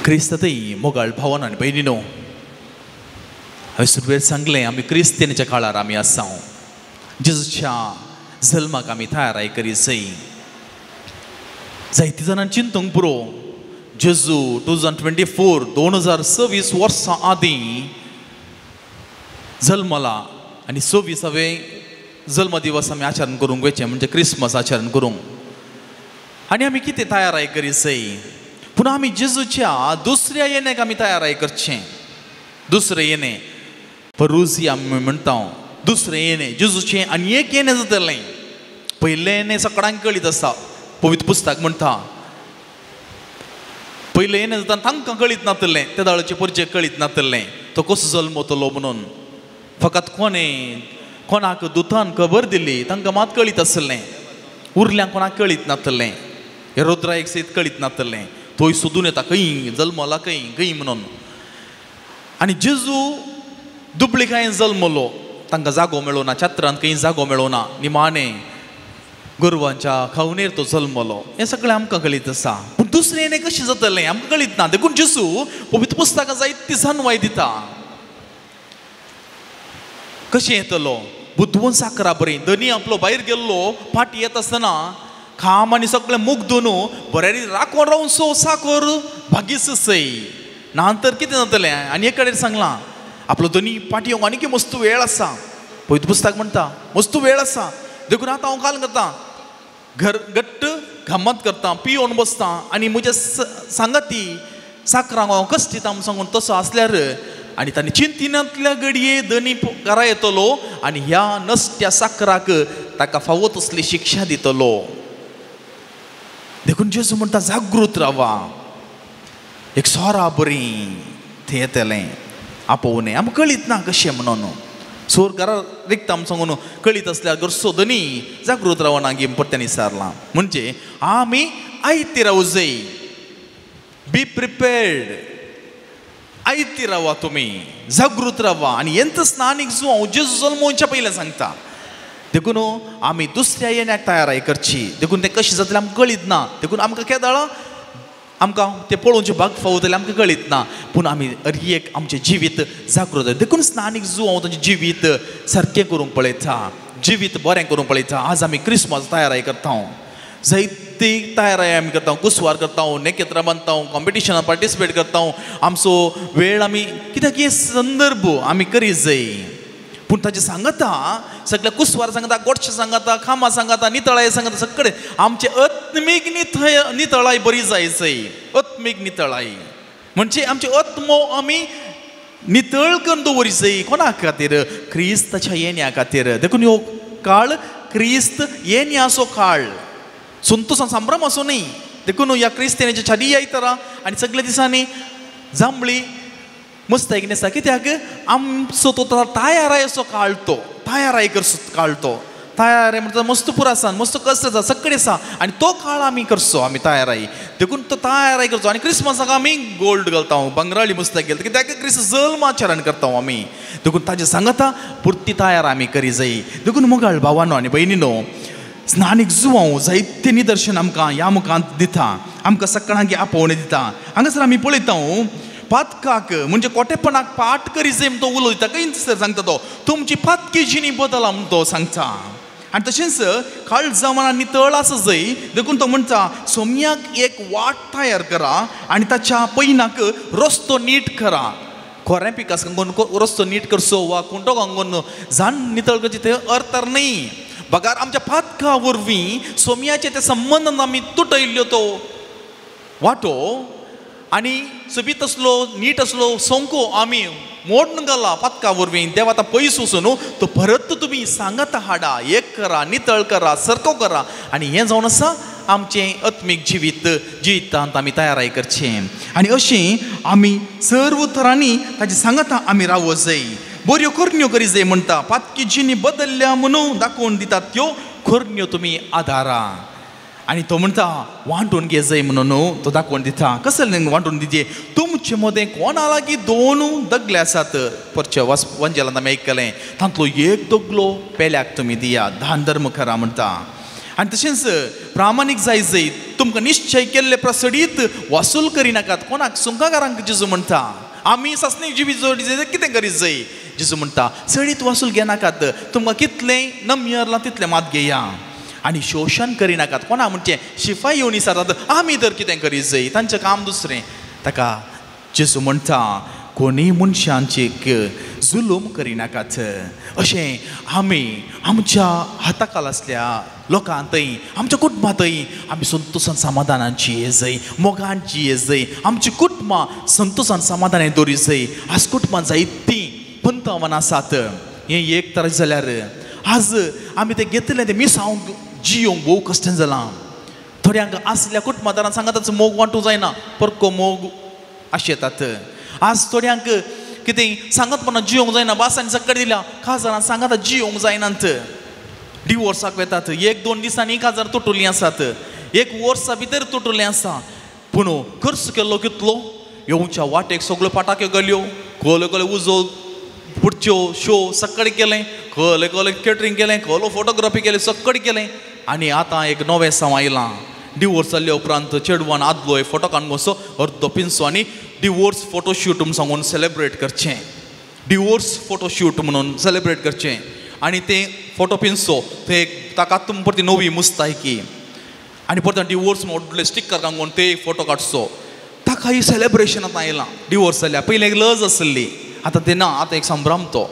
क्रिस्तातय मोगाळ भावन आनी भयणीनो, हांवें सुरवेर सांगलें आमी क्रिस्तेनाच्या काळार आमी आसा. जेजूच्या जल्माक आमी तयाराय करी जाय. जायते जाणां चिंतूंक पुरो, जेजू 2024 2026 वर्सां आदीं जल्मला आनी 26वे जल्म दिवस आमी आचरण करूंक वयचें, म्हणजे क्रिसमस आचरण करूंक. आनी आमी कितें तयाराय करी जाय? पूण आमी जेजूच्या दुसऱ्या येण्याक आमी तयाराय करचें. दुसरें येणें परुजी आमी म्हणटा, दुसरें येणें जेजूचें आनी एक येणें जातलें. पयलें येणें सगळ्यांक कळीत आसा, पवित्र पुस्तक म्हणटा. पयलें येणें जाता तांकां कळीत नातलें, त्या दाळाचे परचे कळीत नातलें तो कसो जल्मतलो म्हणून. फकत कोणें कोणाक दुतान खबर दिली तांकां मात कळीत आसलें, उरल्यांक कोणाक कळीत नातलें, हेरोद्रायक सयत कळीत नातलें, थंय सोदून येता खंय जल्मला खंय खंय म्हणून. आनी जेजू दुबळिकायेन जल्मलो, तांकां जागो मेळो ना, छात्रांत खंय जागो मेळो ना, निमाणें गोरवांच्या खावणेर तो जल्मलो. हें सगळें आमकां कळीत आसा. पूण दुसरें येणें कशें जातलें आमकां कळीत ना. देखून जेजू पवित्र पुस्तकां जायती जाणवाय दिता. कशें येतलो बुदवंत साकरा बरी धनी आपलो भायर गेल्लो फाटी येत आसतना खाम आनी सगळें मुग्दून बरे राखोन रावन सो साकर भागीस सय ना तर कितें जातलें. आनी एक कडेन सांगलां आपलो धनी फाटी येवंक आनीक मस्त वेळ आसा. पवित्र पुस्तक म्हणटा मस्त वेळ आसा. देखून आतां हांव काल करता घर घट्ट घामात करता पियोवन बसता आनी म्हज्या सांगाती साकरांक हांव कश्ट दिता म्हूण सांगून तसो आसल्यार आनी तांणी चिंतिनांतल्या घडये धनी घरा येतलो आनी ह्या नसत्या साकराक ताका फावो तसली शिक्षा दितलो. देखून जेजू म्हणटा जागृत रावा. एक सोरा बरी थंय येतलें आपोवणें आमकां कळीत ना कशें म्हणून सोर घरा रिकता आम सांगून कळीत आसल्यार घरचो धनी जागृत रावना गी परत्यान विचारलां. म्हणजे आमी आयती रावू जाय. बी प्रिपेर्ड. आयती रावा तुमी जागृत रावा. आनी हेंच स्नानीक जुवांव जेजू जल्मोवच्या पयलें सांगता. देखून आमी दुसऱ्या येण्याक तयाराय करची. देखून तें कशें जातलें आमकां कळीत ना. देखून आमकां केदळां आमकां तें पळोवचें भाग फावो जाल्यार आमकां कळीत ना. पूण आमी एक आमचें जिवीत जागृत. देखून स्नानीक जुवांव तांचें जिवीत सारकें करूंक पळयता, जिवीत बरें करूंक पळयता. आज आमी क्रिसमस तयाराय करता, जायती तयाराय आमी करता, कुसवार करता, नेकेत्रां बांदता, कॉम्पिटिशनान पार्टिसिपेट करता. आमचो वेळ आमी कित्याक हे संदर्भ आमी करीत जाय. पूण ताजें सांगता सगळ्या कुसवार सांगता, गोडशें सांगता, खामा सांगता, नितळाय सांगता, सगळे आमचे आत्मीक नितळाय बरी जाय जाय. आत्मीक नितळाय म्हणजे आमचे आत्मो आमी नितळ करून दवरी जाय. कोणा खातीर? क्रिस्ताच्या येण्या खातीर. देखून ह्यो काळ क्रिस्त येण्याचो काळ, संतोसान संभ्रम असो न्ही. देखून ह्या क्रिस्तियनाच्या छाती आयतारा आनी सगल्या दिसांनी जांबळी मस्तायक न्हेसा. कित्याक आमचो तो तयाराय असो काळ, तो तयाराय करचो काळ, तो तयार म्हणटा मस्त पुरासान मस्त कश्ट आसा सगळें आसा आनी तो काळ आमी करचो आमी तयाराय. देखून तो तयाराय करचो. आनी क्रिसमसाक आमी गोल्ड घालता, बंगराळी मुस्ताक घालता, कित्याक क्रिस्त जल्म आचरण करता आमी. देखून ताजें सांगता पुर्ती तयार आमी करी जाय. देखून मोगाळ भावानो आनी भयणीनो स्नानीक जुवांव जायते निदर्शन आमकां ह्या मुखांत दिता, आमकां सकाळांक आपोवणें दिता. हांगासर आमी पळयता पातकाक म्हणजे कोटेपणाक पाट करी जाय म्हण तो उलयता. खंय सर सांगता तो तुमची पातकी जिणी बदला म्हण तो सांगता. आनी तशेंच काळजां नितळ आसा जाय. देखून तो म्हणटा सोम्याक एक वाट तयार करा आनी ताच्या पैनाक रस्तो नीट करा. खोरें पिकास अंगून रस्तो नीट करचो वा कुंटो अंगून जाण नितळ करचें ते अर्थार न्ही. बगार आमच्या पातका वरवीं सोम्याचे ते संबंदान आमी तुटयल्ल्यो तो वाटो आनी सोबीत असलो नीट असलो सोंको आमी मोडून घाला पातका वरवीं. देव आतां पयस वचून तो परत तुमी सांगाता हाडा, एक करा, नितळ करा, सारको करा. आनी हें जावन आसा आमचें आत्मीक जिवीत जिवितांत आमी तयाराय करचें. आनी अशें आमी सर्व तरांनी ताचे सांगाता आमी रावो जाय. बऱ्यो करण्यो करी जाय म्हणटा. पातकी जिणी बदल्ल्या म्हणून दाखोवन दितात त्यो करण्यो तुमी आदारा. आनी तो म्हणटा वांटून घे जाय म्हणून तो दाखोवन दिता. कसलें वांटून दिजे? तुमचे मदें कोणा लागीं दोन दगले आसात. परचे वंजेलान आमी आयकलें तांतलो एक दगलो पेल्याक तुमी दिया, दान धर्म करा म्हणटा. आनी तशेंच प्रामाणीक जाय जाय तुमकां निश्चय केल्ले प्रसडीत वसूल करिनाकात. कोणाक? सुंकाकारांक जेजू म्हणटा आमी सासणीक जिवीत जोडी जाय कितें करीत जाय. जेजू म्हणटा चडीत वसूल घेनाकात, तुमकां कितलें नमयरलां तितलें मात घेया. आनी शोशण करिनाकात. कोणा म्हणचें शिपाय येवन विचारतात आमी तर कितें करीत जाय, तांचें काम दुसरें. ताका जेजू म्हणटा कोणीय मनशांची जुलूम करिनाकात. अशें आमी आमच्या हाताखाल आसल्या लोकांतय आमच्या कुटुंबांतय आमी संतोशान समाधानाची ये जाय, मोगांची ये जाय. आमची कुटुंबां संतोशान समाधानान दवरी जाय. आज कुटुंबां जायतीं पंथावन आसात. हें एक तर जाल्यार आज आमी तें घेतलें तें मिसावंक जियोंक भोव कश्ट जालां. थोड्यांक आसल्या कुटुंबादारान सांगताच मोग वांटूंक जायना, परको मोग आशेतात. आज थोड्यांक कितें सांगत म्हणून जियोंक जायना, बासांनी सकाळी दिल्या काजारान सांगता जियोंक जायनात, डिवोर्साक वेतात. एक दोन दिसांनी काजार तुटुल्लीं आसात, एक वर्सा भितर तुटुल्लें आसा. पूण खर्च केल्लो कितलो, येवच्या वाटेक सगळ्यो पटाक्यो घाल्यो, कोले कोले उजो पुडच्यो शो सकाळी केलें, कोले कोले केटरींग केलें, कोलो फोटोग्राफी केलें, सकाळी केलें. आनी आतां एक नवें साव आयलां, डिवोर्स जाल्ल्या उपरांत चेडवान आदलो फोटो काडून असो अर्दो पिंचो आनी डिवोर्स फोटोशूट म्हूण सांगून सेलेब्रेट करचें. डिवोर्स फोटोशूट म्हणून सेलेब्रेट करचें आनी तें फोटो पिंचो ते ताका तुम परती नवी मुस्तायकी आनी परत डिवोर्स व्हडले स्टिकर घालून ते फोटो काडचो. ताका ही सेलेब्रेशन आतां आयलां. डिवोर्स जाल्या पयलीं एक लज आसली, आतां तें ना, आतां एक संभ्रम तो.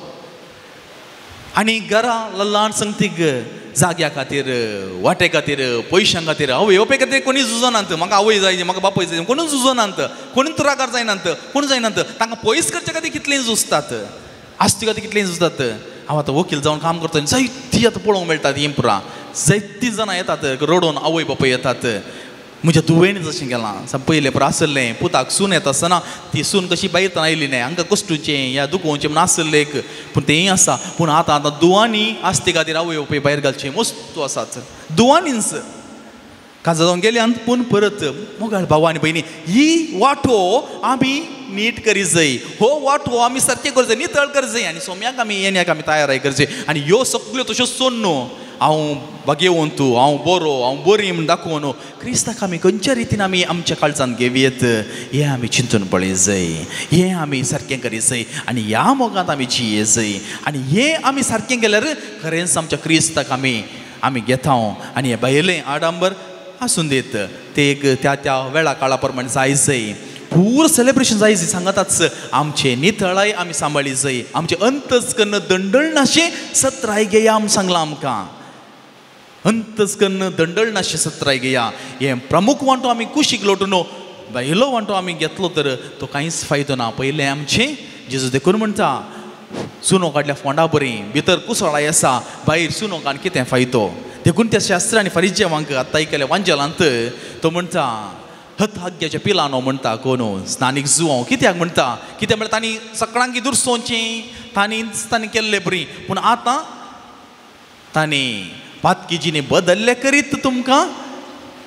आनी घरा ल्हान संगतीक जाग्या खातीर, वाटे खातीर, पयशां खातीर, आवय बापाय खातीर कोणीच झुजनात. म्हाका आवय जाय, म्हाका बापूय जाय, कोणूच झुजनात, कोणूच रागार जायनात, कोण जायनात. तांकां पयस करचे खातीर कितलीं झुजतात, आस्ती खातीर कितलीं झुजतात. हांव आतां वकील जावन काम करता, जायतीं आतां पळोवंक मेळटात इम्प्रां, जायतीं जाणां येतात रडोवन, आवय बापूय येतात. म्हज्या धुवेन जशें गेलां पयलें परा आसलें पुताक सून येता आसतना ती सून कशी भायर आयली न्हय, हांकां कश्टुचें या दुखोवचें म्हूण आसलें एक, पूण तेंय आसा. पूण आतां आतां दुवांनी आस्ती खातीर आवय बापूय भायर घालचें वस्तू आसात दुवांनीच काजा जावन गेल्यान. पूण परत मोगाळ भाव आनी भयणी, ही वाटो आमी नीट करी जाय, हो वाटो आमी सारकें करी जाय, नितळ करी जाय आनी सोम्याक आमी येण्याक आमी तयाराय करचे. आनी ह्यो सगळ्यो तश्यो सोड न्हू, हांव भाग्यवंत, हांव बरो, हांव बरी म्हूण दाखोवन क्रिस्ताक आमी खंयच्या रितीन आमी आमच्या काळजान घेवयेत हें आमी चिंतून पळय जाय, हें आमी सारकें करी जाय आनी ह्या मोगांत आमी जिये जाय. आनी हें आमी सारकें केल्यार खरेंच आमच्या क्रिस्ताक आमी आमी घेता. आनी हें भायलें आडंबर आसून दीत तें एक त्या त्या वेळा काळा प्रमाणे जाय जाय, पूर सेलेब्रेशन जाय जाय. सांगताच आमचें नितळाय आमी सांबाळी जाय, आमचें अंतस कन्न दंडळनाशें सत्राय घेया म्हूण सांगलां आमकां. अंतस कन्न दंडळनाशें सत्राय घेया हें प्रमुख वांटो आमी कुशीक लोटून भायलो वांटो आमी घेतलो तर तो कांयच फायदो ना. पयलें आमचें जेजू देखून म्हणटा सुनो काडल्या फोंडा बरी भितर कुसळाय आसा, भायर सुनो काडून कितें फायदो. देखून त्या शास्त्र आनी फरिजेवांक आतां केल्या वांजेलांत तो म्हणटा हतभाग्याच्या पिलानो म्हणटा कोण स्नानीक जुवांव. कित्याक म्हणटा? कित्याक म्हळ्यार तांणी सगळ्यांकी दुरसोवचें, तांणीच तांणी केल्ले बरी, पूण आतां तांणी पातकीजीनी बदल्ले करीत तुमकां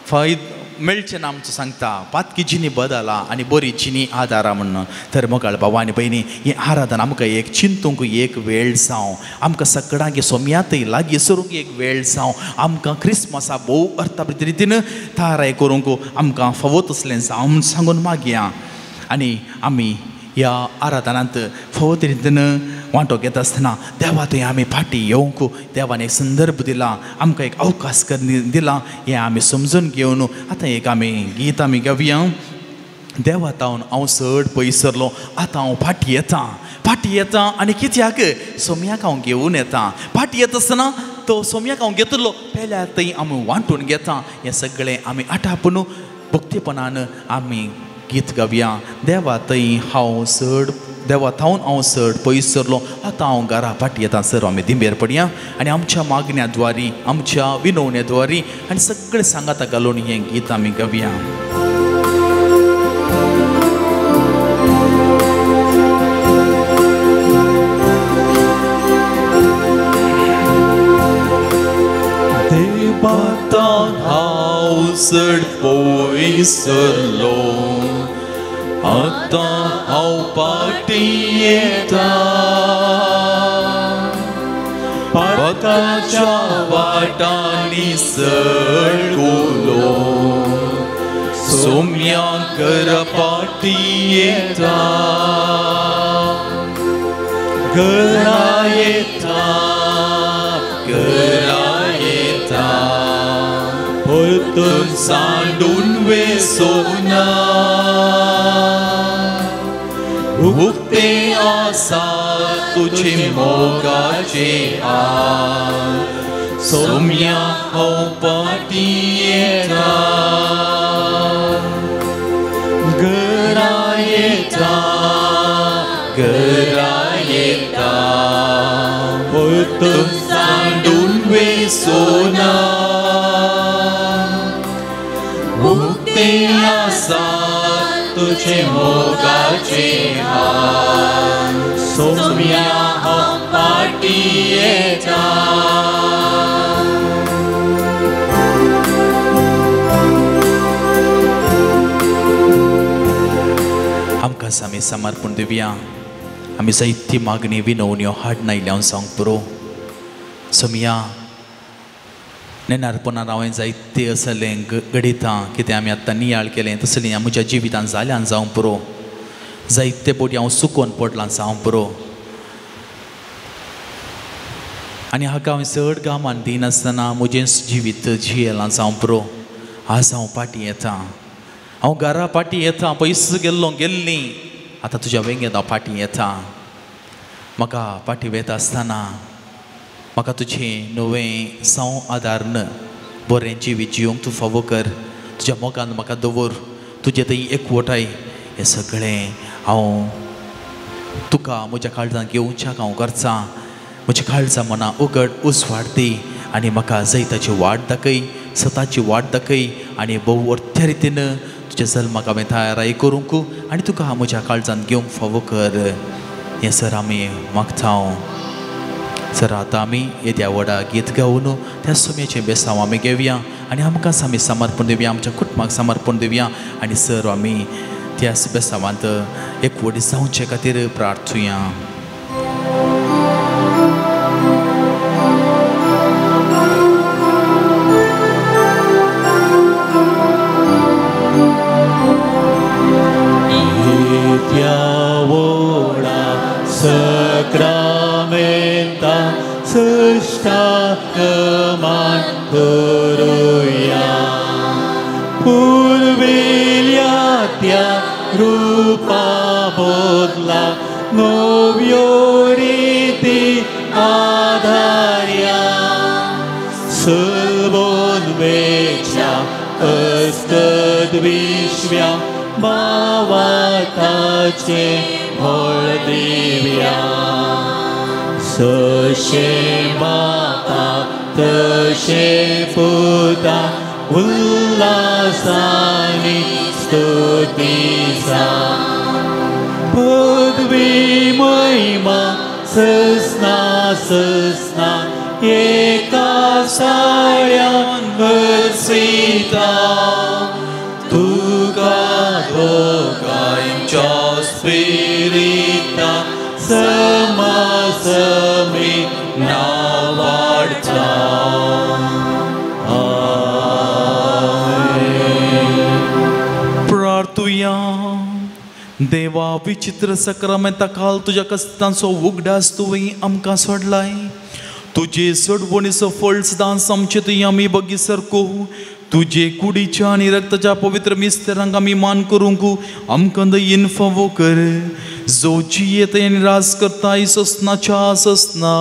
फायद मेळचें ना आमचो सांगता. पातकीजीनी बदला आनी बरी जिनी आदारा म्हणून. तर मोगाळ भाव आनी भयणी, हें आराधन आमकां एक चिंतूंक एक वेळ जावं, आमकां सगळ्यांक सोम्यातय लागीं सरूंक एक वेळ जावं, आमकां क्रिसमसा भोव अर्थाभरीत रितीन थाराय करूंक आमकां फावो तसलें जावं म्हूण सांगून मागया. आनी आमी ह्या आराधनांत फावो रितीन वांटो घेता आसतना देवा थंय आमी फाटीं येवंक देवान एक संदर्भ दिला, आमकां एक अवकाश दिला, हें आमी समजून घेवन आतां एक आमी गीत आमी गावया. देवा तावन हांव चड पयस सरलो, आतां हांव फाटीं येता, फाटीं येता आनी कित्याक सोम्याक हांव घेवन येता. फाटीं येता आसतना तो सोम्याक हांव घेतलो पेल्यार थंय आमी वांटून घेता. हें सगळें आमी आटापून भक्तीपणान आमी गीत गावया. देवा थंय हांव चड, देवा थावन हांव चड पयस सरलो, आतां हांव घरा फाटीं येता. सर आमी दिंबेर पडया आनी आमच्या मागण्या द्वारी, आमच्या विनवण्या द्वारी आनी सगळें सांगाता घालून हें गीत आमी गावया. देवा थावन हांव चड पयस सरलो, आतां हांव फाटीं येता, पाताच्या वाटांनी सडकुलो सोम्या घरा फाटीं येता, घरा येता, घरा येता, परतून सांडून वेसोना, उक्ते आसा तुझे मोगाचे हात, सोम्या हांव फाटीं येता, घरा येता, घरा येता, परतून सांडून वेसोना, उक्ते आसा तुझे मोगाचे हात, सोम्या हांव फाटीं येता. आमकां आमी समर्पण दिवया. आमी जायती मागणी विनवण्यो हाडून आयल्या हांव सांग पुरो. सोम्या नेणारपणान हांवें जायते असलें घडितां कितें आमी आतां नियाळ केलें तसलें म्हज्या जिवितान जाल्यान जावं पुरो. जायते पटी हांव चुकोन पडलां जावं पुरो आनी हाका हांवें चड गामान दिनासतना म्हजें जिवीत जियेलां जावं पुरो. आज हांव फाटीं येता, हांव घरा फाटीं येता, पयस गेल्लो गेल्लीं आतां तुज्या वेंगेंत हांव फाटीं येता. म्हाका फाटीं वेता आसतना म्हाका तुजें नवें साव आदारन बरें जिवीत जिवंक तूं फावो कर. तुज्या मोगान म्हाका दवर, तुजें थंय एकवटाय हें सगळें हांव तुका म्हज्या काळजान घेवच्याक हांव करचां. म्हज्या काळजा मना उगड उजवाड दी आनी म्हाका जैताची वाट दाखय, सताची वाट दाखय आनी भोव अर्थ्या रितीन तुज्या जल्माक हांवें तयाराय करूंक आनी तुका म्हज्या काळजान घेवंक फावो कर. हें सर आमी मागता. सर आतां आमी येद्या व्हडा गीत गावन त्या सुम्याचें बेसांव आमी घेवया आनी आमकां आमी समर्पण दिवया, आमच्या कुटुंबाक समर्पण दिवया आनी सर आमी त्या बेसांवांत एकवटी जावचे खातीर प्रार्थुया. Sacramenta सृष्टाकमान करूया पुर्विल्या त्या रूपा बदला नव्यो रिती आधार्या सलबोन वेच्या अस्कद विश्व्या भावाताचे भोळ दिव्या सशे बापा तशे पुता उल्लासानी स्तुतीसा पदवी महिमा ससना ससना एका साळ्यान वरसीता तुका दोगांच्या स्पिरिता समासमी नावाडचा. आमेन. प्रार्थुया. देवा विचित्र सक्रामेंता काल तुज्या कस्तांचो उगडास तुवें आमकां सोडलाय. तुजे सोडवणीचो फळ सदांच आमचे थंय आमी बगी सारको तुजे कुडीच्या आनी रक्ताच्या पवित्र मिस्तरांक आमी मान करूंक आमकां दयेन फावो कर. जो जियेत आनी राज करता ससनाच्या ससना.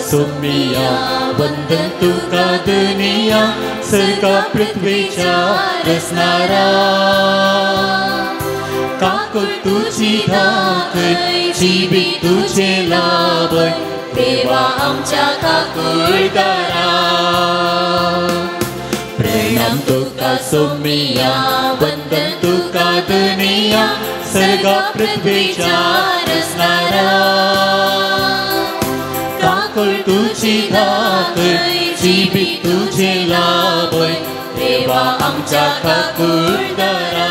सुमिया वंदन तुका दुनिया सरका पृथ्वीच्या रचणारा काकुळ तुझी धाकय जिवीत तुझे लाभय देवा आमच्या काकुळदारा. प्रणाम तुका सुमिया वंदन तुका दुनिया सरका पृथ्वीच्या रचणारा काकुळ तुझी धाकय जिवीत तुझे लाभय देवा आमच्या काकुळदारा.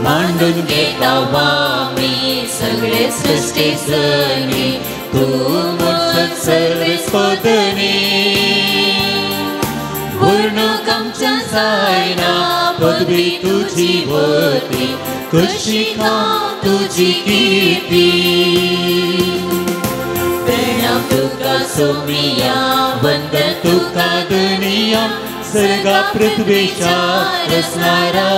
मांडून घेता आमी सगळे सृष्टी जनी तूं म्हण सर्वेस्पदनी वर्णूक आमच्या जायना पदवी तुझी वती कशी का तुझी कीर्ती. प्रणाम तुका सोमिया वंदन तुका दुनिया सर्गा पृथ्वीच्या रचणारा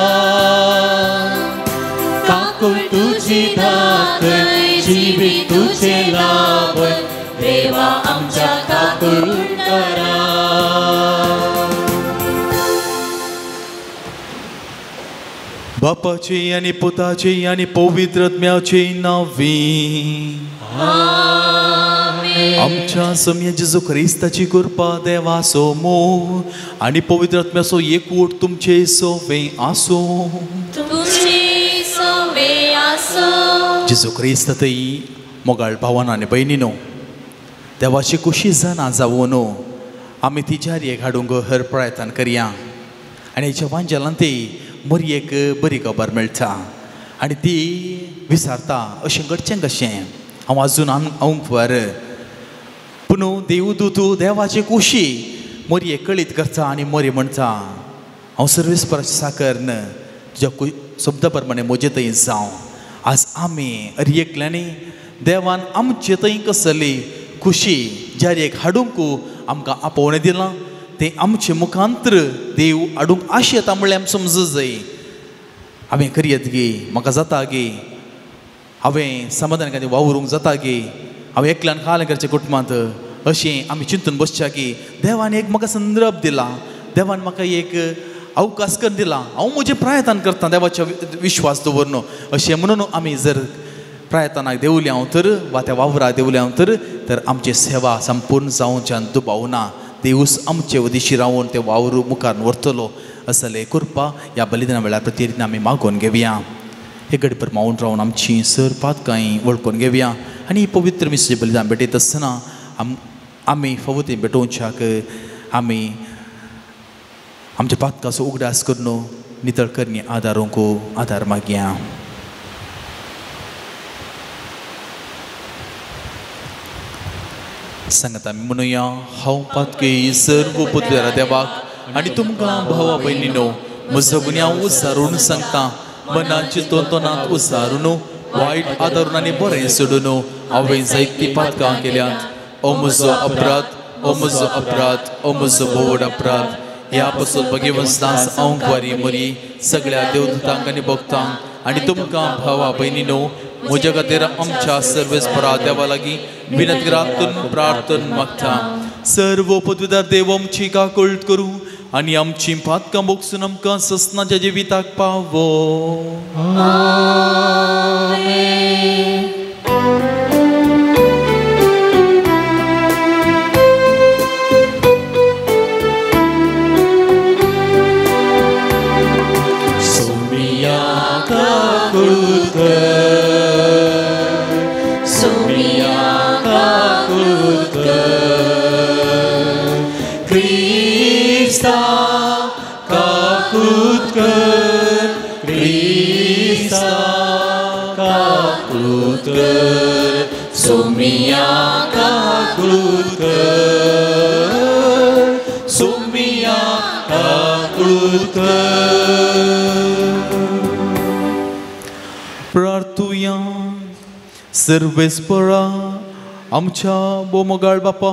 काकुळ तुझी धाकय जिवीत तुझे लाभय देवा आमच्या काकुळ करा. बापाचे आनी पुताचे आनी पवित्र आत्म्याचे नांवी आमच्या सम्या जेजू क्रिस्ताची कृपा देवाचो मोग आनी पवित्र आत्म्याचो एकवट तुमचे सोवे आसूं. तुमचे सोवे आसूं. जेजू क्रिस्त थंय मोगाळ भावान आनी भयणीनो देवाची खुशी जाणा जावन आमी ती जारयेक हाडूंक हर प्रयत्न करया आनी हेच्या वांजेलान ती मरयेक बरी खबर मेळटा आनी ती विसारता अशें घडचें कशें हांव आजून आंवंक पूण देवदूत देवाची खुशी मरयेक कळीत करता आनी मरी म्हणटा हांव सर्वेस्पराची साकर न तुज्या शब्दा प्रमाणे म्हजे थंय जावं. आज आमी अरयेकल्यांनी देवान आमचे थंय कसली खुशी जारयेक हाडूंक आमकां आपोवणें दिलां तें आमचे मुखांत्र देव हाडूंक आशेता म्हणल्यार आमी समजूं जाय. हांवें करयत गे म्हाका जाता गे हांवें समाधान खातीर वावरूंक जाता गे हांवें एकल्यान खालें करचें कुटुंबांत अशें आमी चिंतून बसच्या की देवान एक म्हाका संदर्भ दिला देवान म्हाका एक अवकाश करून दिला हांव म्हजें प्रयत्न करता देवाचो विश्वास दवरन अशें म्हणून आमी जर प्रयत्नाक देवले हांव तर वा त्या वावराक देवले हांव तर तर आमची सेवा संपूर्ण जावच्यान दुबावना देवूस आमचे वदिशी रावन ते वावर मुखार व्हरतलो असले कृपा ह्या बलिदाना वेळार प्रतिदिन आमी मागोवन घेवया. हे गडपर मावून रावन आमची सर पातकांय वळखून घेवया आनी पवित्र मिसाचें बलिदान भेटयत आसतना आमी फावो तें भेटोवच्याक आमी आमच्या पातकाचो उगडास करून नितळ करणी आदारूंक आदार मागया. सांगता आमी म्हणुया हांव पातकी सर्व पुतळ्या देवाक आनी तुमकां भावा भयणीनो म्हजो गुन्यांव उसारून सांगता मनाची तोंतोनांत उसारून वायट आदारून आनी बरें सोडून हांवें जायतीं पातकां केल्यांत. ओ म्हजो अपराध ओ म्हजो अपराध ओ म्हजो भोवड अपराध. ह्या पासून भगवंतास हांव वारी मरी सगळ्या देवदूतांक आनी भक्तांक आनी तुमकां भावा भयणीनो म्हज्या खातीर आमच्या सर्वेस्परा देवा लागीं विनंती रातून प्रार्थन मागता. सर्व पदवीदार देव आमची काकळट करूं आनी आमची पातकां भोगसून आमकां ससनाच्या जिविताक पावो. Sumia kakut kar, Sumia kakut kar. प्रार्थुया सर्वेस्परा आमच्या बोमगाळ बापा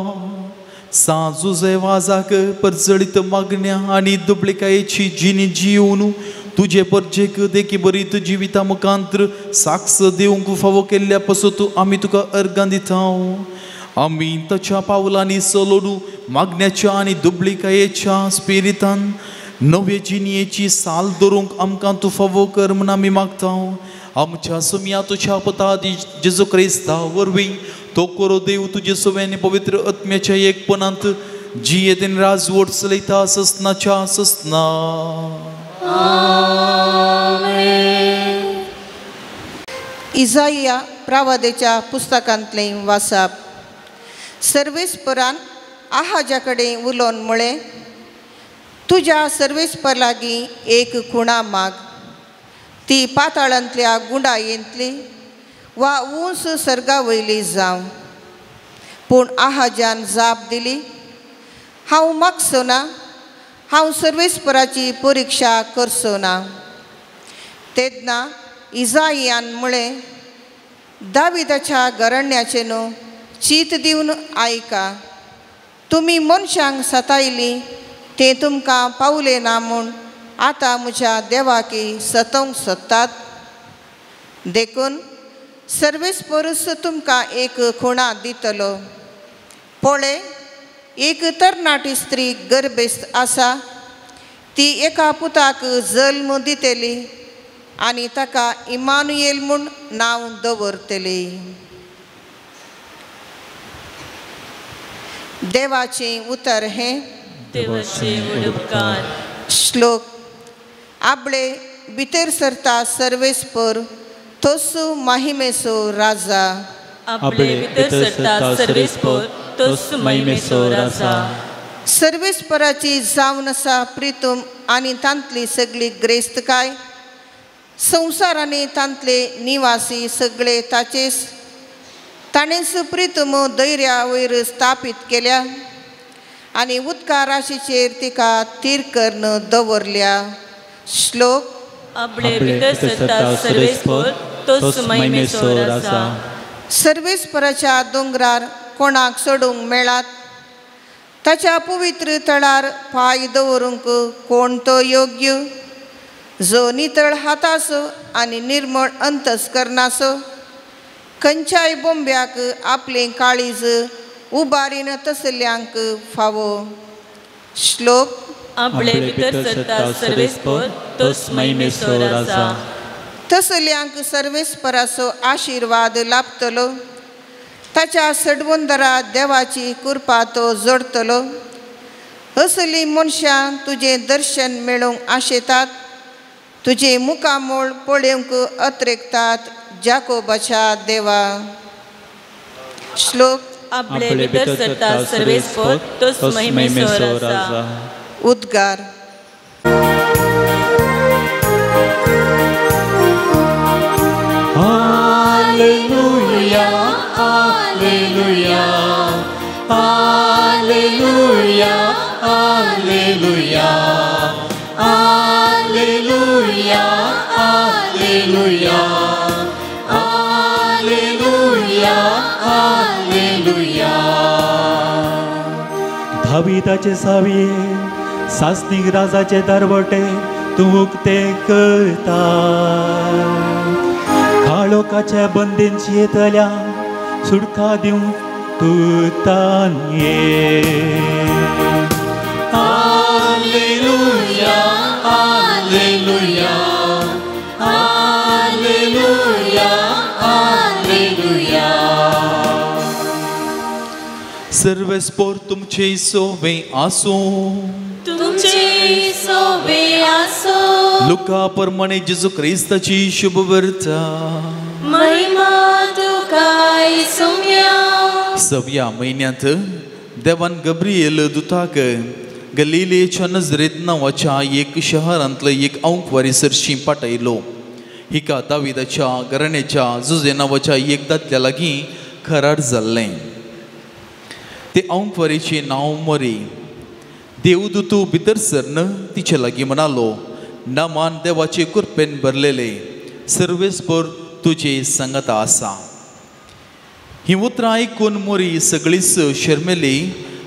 साजुजे वाजाक परजळीत मागण्या आनी दुबळिकायेची जिणी जिवन तुजे परजेक देखी बरी जिविता मुखांत्र साक्ष दिवंक फावो केल्ल्या पासून आमी तुका अर्गां दिता. आमी ताच्या पावलांनी चलोवन मागण्याच्या आनी दुबळिकायेच्या स्पिरितान नवे जिणयेची साल धरूंक आमकां तूं फावो कर म्हूण आमी मागता. आमच्या सुमया तुज्या पुता जेजू क्रिस्ता वरवीं तो करो देव तुजे सव्यानी पवित्र आत्म्याच्या एकपणांत जियेतेन राजवट चलयता ससनाच्या ससना. इजाइया प्रावादेच्या पुस्तकांतलें वाचप. सर्वेस्परान आहाजा कडेन उलोवन म्हळें, तुज्या सर्वेस्पर लागीं एक खुणा माग, ती पाताळांतल्या गुंडायेंतली वा उंच सर्गा वयली जावं. पूण आहाजान जाप दिली, हांव मागचो ना, हांव सर्वेस्पराची परिक्षा करचो ना. तेन्ना इजाइयान म्हळें, दाविदाच्या घराण्याचें न्हू चीत दिवन आयका, तुमी मनशांक सतायलीं तें तुमकां पावलें ना म्हूण आतां म्हज्या देवाकी सतोवंक सोदतात. देखून सर्वेस्परूच तुमकां एक खुणा दितलो. पळय, एक तरणाटी स्त्री गर्भेस्त आसा, ती एका पुताक जल्म दितली आनी ताका इमानुएल म्हूण नांव दवरतली. देवाचें उतर हें. देवाचे उपकार. श्लोक. आपले भितर सरता सर्वेस्पर तोसू माहिमेसो राजा. आपले भितर सरता सर्वेस्पर तोसू माहिमेसो राजा. सर्वेस्पराची जावन आसा प्रितम आनी तांतली सगळी ग्रेस्तकाय, संवसार आनी तांतले निवासी सगळे ताचेच. ताणेंच प्रितम धैर्या वयर स्थापीत केल्या आनी उदका राशीचेर तिका तीर करून दवरल्या. श्लोक. आपले भितर सरता सर्वेस्पर तोच महिमेचो राजा. सर्वेस्पराच्या दोंगरार कोणाक चडूंक मेळात, ताच्या पवित्र तळार पांय दवरूंक कोण तो योग्य, जो नितळ हाताचो आनी निर्मळ अंतस्करणाचो, खंयच्याय बोंब्याक आपलें काळीज उबारीन तसल्यांक फावो. श्लोक. आपले भितर सरता सर्वेस्पर तोच महिमेचो राजा. तसल्यांक सर्वेस्पराचो आशिर्वाद लाभतलो, ताच्या सडवंदरा देवाची कृपा तो जोडतलो. असली मनशां तुजें दर्शन मेळोवंक आशेतात, तुजें मुखामळ पळोवंक अत्रेकतात जाकोबाच्या देवा. श्लोक. आपले भितर सरता सर्वेस्पर तोच महिमेचो राजा. उद्गार. Hallelujah, hallelujah, hallelujah, hallelujah, hallelujah, hallelujah, hallelujah, hallelujah. दाविदाचे सावये सासणीक राजाचे दरवटे तूं उक्ते करता, काळोखाच्या बंदींत येतल्या सुटका दिवंक तूं तान ये. Hallelujah, hallelujah, hallelujah, hallelujah. सर्वेस्पर तुमचे सोवे आसूं. तुमचे सोवे आसूं. लुका प्रमाणे जेजू क्रिस्ताची शुभवार्ता. महिमा तुका सोम्या. सव्या म्हयन्यांत देवान गब्रिएल दुताक गलिलेच्या नजरेत नांवाच्या एक शहरांतलो एक अंकवारी सरशी पाठयलो. हिका दाविदाच्या घराण्याच्या जुजे नांवाच्या एक दादल्या लागीं करार जाल्लें. ते अंकवारीचें नांव मोरी. देवदूतू भितर सरन तिचे लागीं म्हणालो, नामान देवाचे कृपेन भरलेले, सर्वेस्पर तुजे संगता आसा. ही उतरां आयकून मोरी सगळीच शर्मेली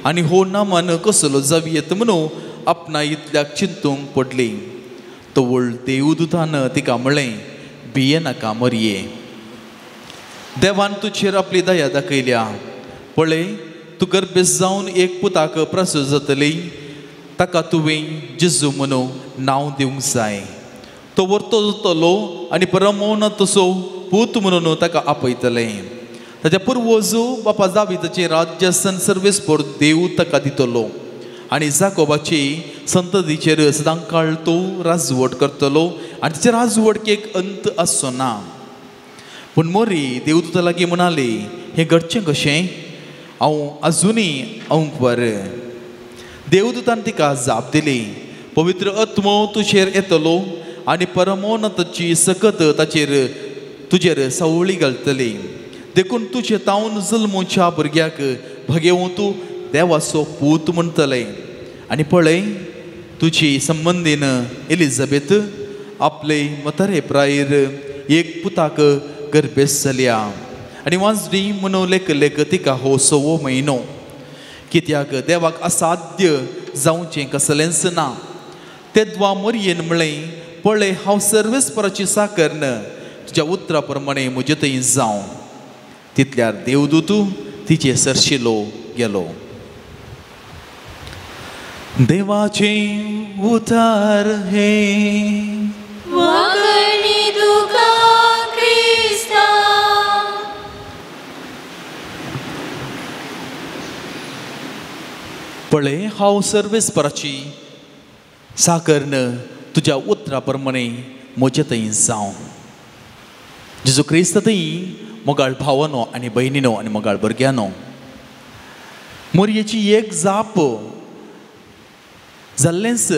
आनी हो नामान कसलो जावयेत म्हणून आपणा इतल्याक चिंतूंक पडली. तवळ देवदूतान तिका म्हळें, भियेनाका मोरये, देवान तुजेर आपली दया दाखयल्या. पळय, तूं गर्भेस्त जावन एक पुताक प्रसूत जातली, ताका तुवें जेजू म्हणून नांव दिवंक जाय. तो वर्तो जातलो आनी परमोन तसो पूत म्हणून ताका आपयतले. ताच्या पुर्वज बापा दाविदाचें राज्यासन सर्वेस्पर देव ताका दितलो आनी जाकोबाची संततीचेर सदांकाळ तो राजवट करतलो आनी तिचे राजवटकेक अंत आसचो ना. पूण मोरी देवदूता लागीं म्हणाली, हें घडचें कशें? हांव आजुनूय अंकवर. देवदूतान तिका जाप दिली, पवित्र आत्मो तुजेर येतलो आनी परमोन्नताची सकत ताचेर तुजेर सावळी घालतली. देखून तुजे तावन जल्मूच्या भुरग्याक भगेवूं तूं देवाचो पूत म्हणटले. आनी पळय, तुजी संबंदीन एलिझाबेथ आपले म्हातारे प्रायर एक पुताक गर्भेस्त जाल्या आनी वाजडी म्हणून लेख लेख तिका हो 6वो म्हयनो. कित्याक देवाक असाध्य जावचें कसलेंच ना. तेद्वा मोरयेन म्हळें, पळय, हांव सर्वेस्पराची साकर, तुज्या उतरा प्रमाणे म्हजे थंय जावं. तितल्यार देवदूत तिचे सरशिलो गेलो. देवाचें उतर हें वागणी तुका क्रिस्ता. पळय हांव सर्वेस्पराची साकर्न तुज्या उतरा प्रमाणे म्हजे थंय जावं. जेजू क्रिस्त थंय मोगाळ भावानो आनी भयणीनो आनी मोगाळ भुरग्यानो, मोरयेची एक जाप जाल्लेंच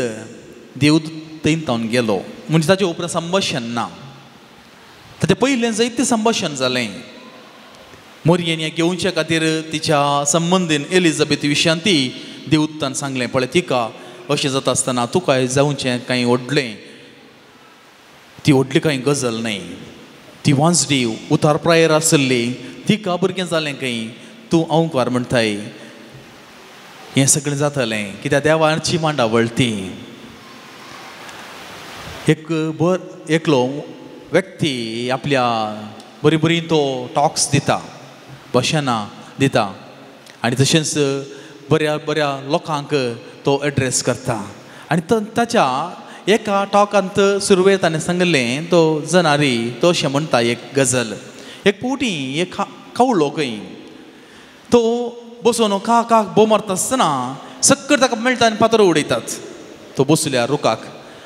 देव थंय तावन गेलो. म्हणजे ताचे उपरांत संभाशण ना. ताचें पयलें जायतें संभाशण जालें. मोरयेन हें घेवच्या खातीर तिच्या संबंदीन एलिझाबेथ विशयान ती देवदूतान सांगलें, पळय तिका अशें जाता आसतना तुका जावचें कांय व्हडलें, ती व्हडली कांय गजल न्हय, ती वांजडी उतार प्रायर आसली, तिका भुरगें जालें खंय, तूं अंवकार म्हणटाय, हें सगळें जातलें कित्याक देवाची मांडावळ ती. एक बर एकलो व्यक्ती आपल्या बरी बरी तो टॉक्स दिता, भाशणां दिता आनी तशेंच बऱ्या बऱ्या लोकांक तो एड्रेस करता. आनी ताच्या एका टॉकांत सुरवेक ताणें सांगलें, तो जनारी तो अशें म्हणटा एक गजल. एक पोटी एक कावळो खंय तो बसून का का बोव मारता आसतना सक्कर ताका मेळटा आनी फातर उडयतात. तो बसल्या रुखाक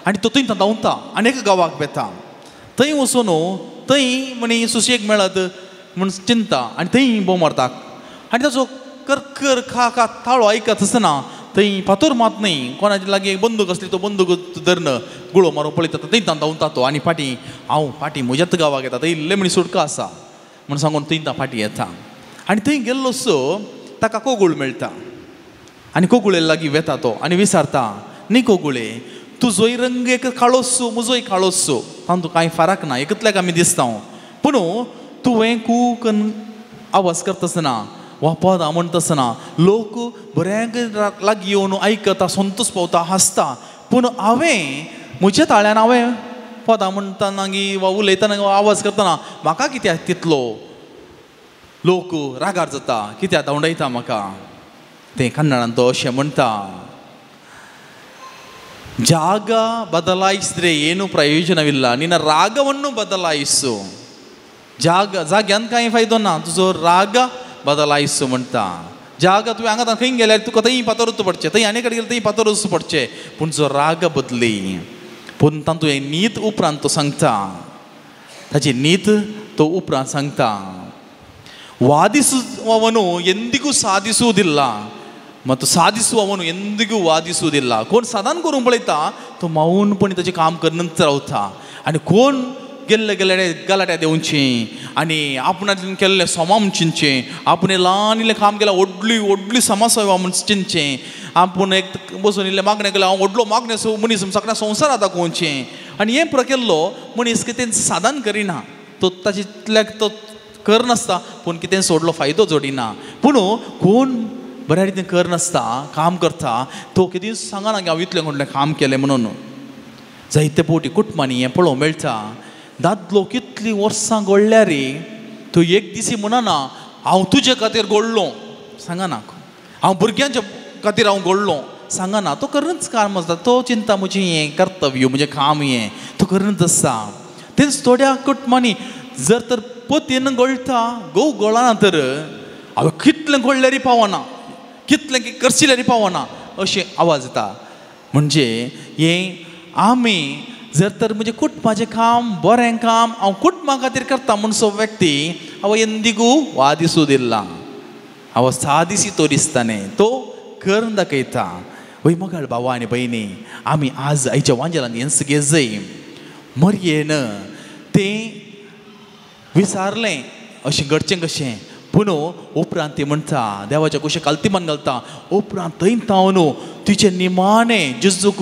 आनी तो थंय धांवता आनी एका गांवाक वेता. थंय वचून थंय म्हणी सुशेग मेळत म्हूण चिंता आनी थंय बोव मारता आनी ताचो करकर खा खा ताळो आयकत आसतना थंय फातर मात न्हय, कोणाचे लागीं बंदूक आसली तो बंदूक धरून गुळो मारून पळयता, थंय धांवता तो आनी फाटीं हांव फाटीं म्हज्याच गांवाक येता, थंय इल्लें म्हणी सुटका आसा म्हूण सांगून थंय फाटीं येता. आनी थंय गेल्लो सो ताका कोगूळ मेळटा आनी कोगुळे लागीं वेता तो आनी विचारता, न्ही कोगुळे, तुजोय रंग एक काळोसो म्हजोय काळोसो, तातूंत कांय फरक ना, एकतल्याक आमी दिसता, पूण तुवें कू कन्न आवाज करता आसतना वा पदां म्हणटा आसतना लोक बऱ्यांक लागीं येवन आयकता, संतोश पावता, हांसता, पूण हांवें म्हज्या ताळ्यान हांवें पदां म्हणटना वा उलयतना वा आवाज करतना म्हाका कित्याक तितलो लोक रागार जाता, कित्याक धांवडायता म्हाका. तें कन्नडान तो अशें म्हणटा, ಜಾಗ ಬದಲಾಯಿಸಿದ್ರೆ ಏನು ಪ್ರಯೋಜನವಿಲ್ಲ, ನಿನ್ನ ರಾಗವನ್ನು ಬದಲಾಯಿಸು. ಜಾಗ जाग्यान कांय फायदो ना, तुजो राग बदलायसो म्हणटा. जागा तुवें हांगा खंय गेल्यार तुका थंय पातोरूच पडचें, थंय आनी कडेन गेल्यार थंय पातोरूच पडचें, पूण जो राग बदली. पूण तातूंत हें नीत उपरांत तो सांगता, ताची नीत तो उपरांत सांगता. ವಾದಿಸುವವನು ಎಂದಿಗೂ ಸಾಧಿಸುವುದಿಲ್ಲ ಮತ್ತು ಸಾಧಿಸುವವನು ಎಂದಿಗೂ ವಾದಿಸುವುದಿಲ್ಲ. कोण सादान करूंक पळयता तो मौनपणी ताचें काम करनच रावता आनी कोण गेल्ले गेल्ले गलाट्या देंवचें आनी आपणान केल्लें समा म्हूण चिंतचें, आपूण ल्हान इल्लें काम केलां व्हडली व्हडली समासेवा म्हूण चिंतचें, आपूण एक बसून इल्लें मागणें केलें हांव व्हडलो मागणें मनीस सगळ्या संवसारांत दाखोवचें आनी हें पुरो केल्लो मनीस कितें सादान करिना, तो ताचे तो कर नासता, पूण कितें सोडलो फायदो जोडिना. पूण कोण बऱ्या रितीन कर नासता काम करता तो कितें सांगना की हांव इतलें व्हडलें काम केलें म्हणून. जायते फावटी कुटुंबांनी हें पळोवंक मेळटा, दादलो कितलीं वर्सां घडल्यार तो एक दिसी म्हणना हांव तुजे खातीर घडलो, सांगना हांव भुरग्यांच्या खातीर हांव घडलो, सांगना. तो करूनच काम आसता, तो चिंता म्हजें हें कर्तव्य म्हजें काम हें तो करूनच आसता. तेंच थोड्या कुटुंबांनी जर तर पतीन गळटा घोव गळना तर हांवें कितलें घडल्यार पावना, कितलें करशिल्यार पावना अशें आवाज येता. म्हणजे हें आमी जर तर म्हजें कुटुंबाचें काम बरें काम हांव कुटुंबा खातीर करता म्हूण सो व्यक्ती हांव ಎಂದಿಗೂ ವಾದಿಸುವುದಿಲ್ಲ, हांव सादिसी तो दिसता न्ही, तो करून दाखयता. वय मगाळ भावा आनी भयणी, आमी आज आयच्या वांजेलान हेंच घेजय. मरयेन तें विचारलें अशें घडचें कशें, पूण उपरांत ती म्हणटा देवाच्या कुशें कालतीमान घालता. उपरांत थंय तावन तिचें निमाणें जेजूक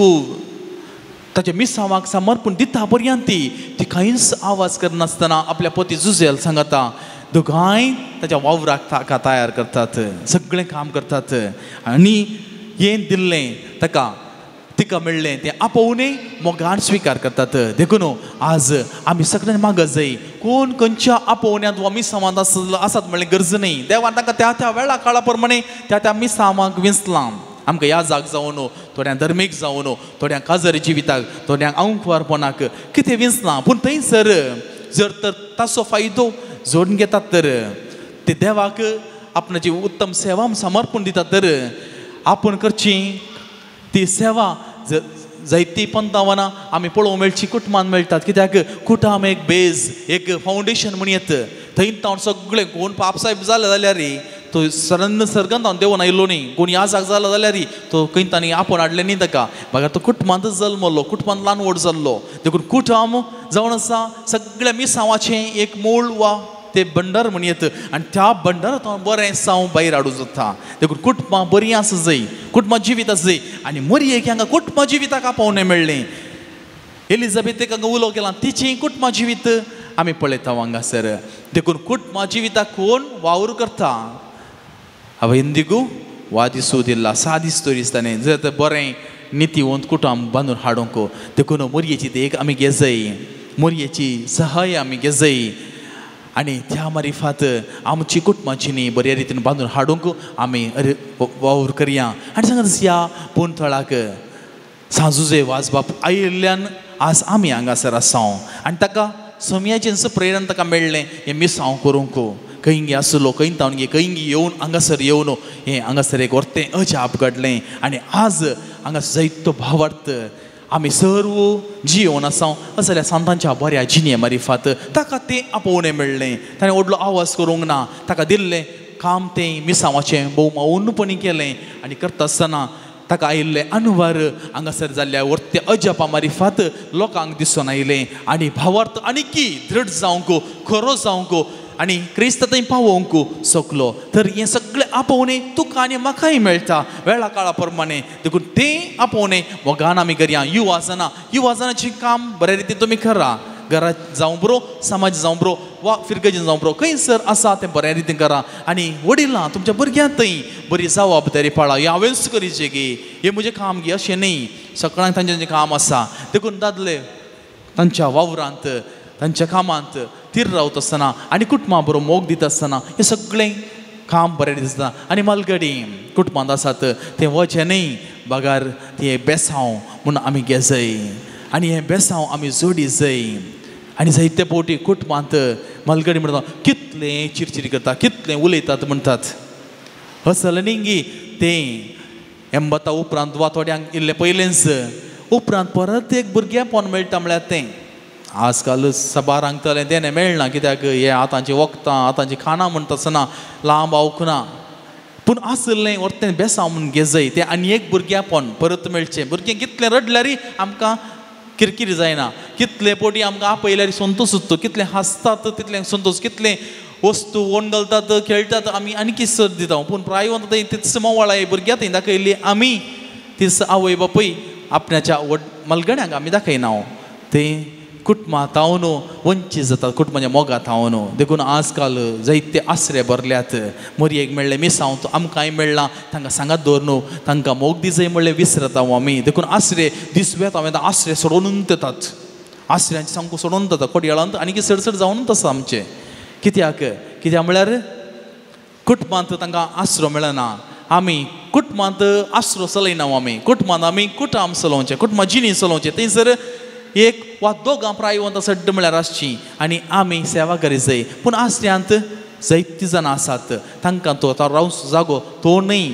ताच्या मिसांवाक समर्पण दिता पर्यंत ती कांयच आवाज करनासतना आपल्या पती जुजेल सांगता. दोगांय ताच्या वावराक ताका तयार करतात, सगळें काम करतात आनी हें दिल्लें ताका तिका तिका मेळ्ळें तें आपोवणें मोगान स्विकार करतात. देखून आज आमी सगळ्यांनी मागत जाय कोण खंयच्या आपोवण्यांत वा मिसावांत आसात म्हणलें गरज न्ही. देवान तांकां त्या त्या वेळा काळा प्रमाणे त्या त्या मिसावांक विंचलां. आमकां ह्या जाग जावन थोड्यांक धर्मीक जावन थोड्यांक काजरी जिविताक थोड्यांक आंकवारपणाक कितें विंचलां. पूण थंयसर जर तर ताचो फायदो जोडून घेतात तर ते देवाक आपणाची उत्तम सेवा समर्पण दितात तर आपूण करची ती सेवा जायती पंतावना आमी पळोवंक मेळची कुटुंबान मेळटात. कित्याक कुटुंब एक बेज एक फावंडेशन म्हण येत थंय तावन सगळें कोण पापसाहेब जाले जाल्यार तो सरन्न सर्गांत हांव देवून आयलो न्ही, कोण ह्या जाग जालो जाल्यार तो खंय तांणी आपोवन हाडलें न्ही ताका, बगर तो कुटुंबांतच जल्मलो, कुटुंबांत ल्हान व्हड जाल्लो. देखून कुटुंब जावन आसा सगळ्या मिसांवाचें एक मूळ वा ते भंडार म्हण येत आनी त्या भंडारांत बरें साव भायर हाडूं जाता. देखून कुटुंबां बरीं आसा जाय, कुटुंबां जिवीत आसा जाय. आनी मरयेक हांगा कुटुंबां जिविताक आपोवणें मेळ्ळें. एलिझाबेथेक हांगा उलो केला तिचीं कुटुंबां जिवीत आमी पळयता हांगासर. देखून कुटुंबां जिविताक कोण वावर करता हांवें इंदिगू वादिसू दिल्ला सादिस दिसताने जर तर बरें नितीवंत कुटुंब बांदून हाडूंक. देखून मोरयेची देख आमी घेजय, मोरयेची सहाय आमी घेजय आनी त्या मारिफात आमची कुटुंबाची न्ही बऱ्या रितीन बांदून हाडूंक आमी वावर करया. आनी सांगता ह्या पुणथळाक सांजुजे वाजबाप आयिल्ल्यान आज आमी हांगासर आसा आनी ताका समयाचें प्रेरण ताका मेळ्ळें हें मिसांव करूंक. खंय आसलो खंय तावन गे खंय येवन हांगासर येवन हें हांगासर एक वर्तें अजाप घडलें आनी आज हांगा जायतो भावार्थ आमी सर्व जियोवन आसा असल्या सांतांच्या बऱ्या जिणे मारिफात ताका तें आपोवणें मेळ्ळें. ताणें व्हडलो आवाज करूंक ना, ताका दिल्लें काम तें मिसांवाचें भोव मौनपणी केलें आनी करता आसतना ताका आयिल्लें अनवर हांगासर जाल्ल्या वर्ते अजापा मारिफात लोकांक दिसून आयलें आनी भावार्थ आनीकी दृढ जावंक खरो जावंक आनी क्रिस्त थंय पावोवंक शकलो. तर हें सगळें आपोवणें तुका आनी म्हाकाय मेळटा वेळा काळा प्रमाणे. देखून तें आपोवणें मोगान आमी करया. युवा जाणां, युवा जाणांचें काम बऱ्या रितीन तुमी करा, घरात जावं बरो, समाज जावं बरो वा फिरगजेन जावं बरो, खंयसर आसा तें बऱ्या रितीन करा. आनी वडिलां तुमच्या भुरग्यांक थंय बरी जबाबदारी पाळा. हें हांवेंच करीचें गे, हें म्हजें काम गे अशें न्ही, सगळ्यांक तांचें तांचें काम आसा. देखून दादले तांच्या वावरांत तांच्या कामांत थीर रावता आसतना आनी कुटुंबा बरो मोग दिता आसतना हें सगळें काम बरें दिसता. आनी मालगडी कुटुंबांत आसात तें वचें न्ही बगर तें बेसांव म्हूण आमी घेजय आनी हें बेसांव आमी जोडी जाय. आनी जायते फावटी कुटुंबांत मालगडी म्हणटा कितलें चिरचिरी करता, कितलें उलयतात म्हणटात. असल न्ही गी तें एंबता उपरांत वा थोड्यांक इल्लें पयलेंच उपरांत परत एक भुरगेंपण मेळटा म्हळ्यार तें आजकाल साबारांक तलें तें मेळना. कित्याक हे आतांची वखदां आतांची खाणां म्हणटा आसतना लांब आवकना. पूण आसलें वर्तें बेसांव म्हूण घेजय तें आनी एक भुरगेंपण परत मेळचें. भुरगें कितलें रडल्यार आमकां किरकिरी जायना, कितले पोटी आमकां आपयल्यार संतोश उत्तो, कितलें हांसतात तितलें संतोश, कितलें वस्तू ओण घालतात खेळटात आमी आनी सर दिता. पूण प्रायवंत थंय तीच मोवाळाय भुरग्यां थंय दाखयल्ली आमी तीच आवय बापूय आपणाच्या वड मलगड्यांक आमी दाखयना. तें कुटुंबां तावन वंचीत जातात, कुटुंबाच्या मोगा तावन. देखून आजकाल जायते आसरे भरल्यात. मोरयेक मेळ्ळें मिसांव आमकांय मेळ्ळां, तांकां सांगात दवर न्हू, तांकां मोग दिजय म्हणलें विसरता आमी. देखून आसरे दिसवेत हांवें आसरे सोडोवन येतात, आसऱ्यांचे सामको सोडोवन जाता कोडयाळांत आनी चड चड जावन आसा आमचें. कित्याक कित्याक म्हळ्यार कुटुंबांत तांकां आसरो मेळना. आमी कुटुंबांत आसरो चलयना, आमी कुटुंबांत आमी कुटुंब चलोवचें, कुटुंबां जिणी चलोवचें. थंयसर एक वा दोगां प्रायवंत सड्ड म्हळ्यार आसची आनी आमी सेवा करी जाय. पूण आसऱ्यांत जायतीं जाणां आसात तांकां तो रावंचो जागो तो न्हय,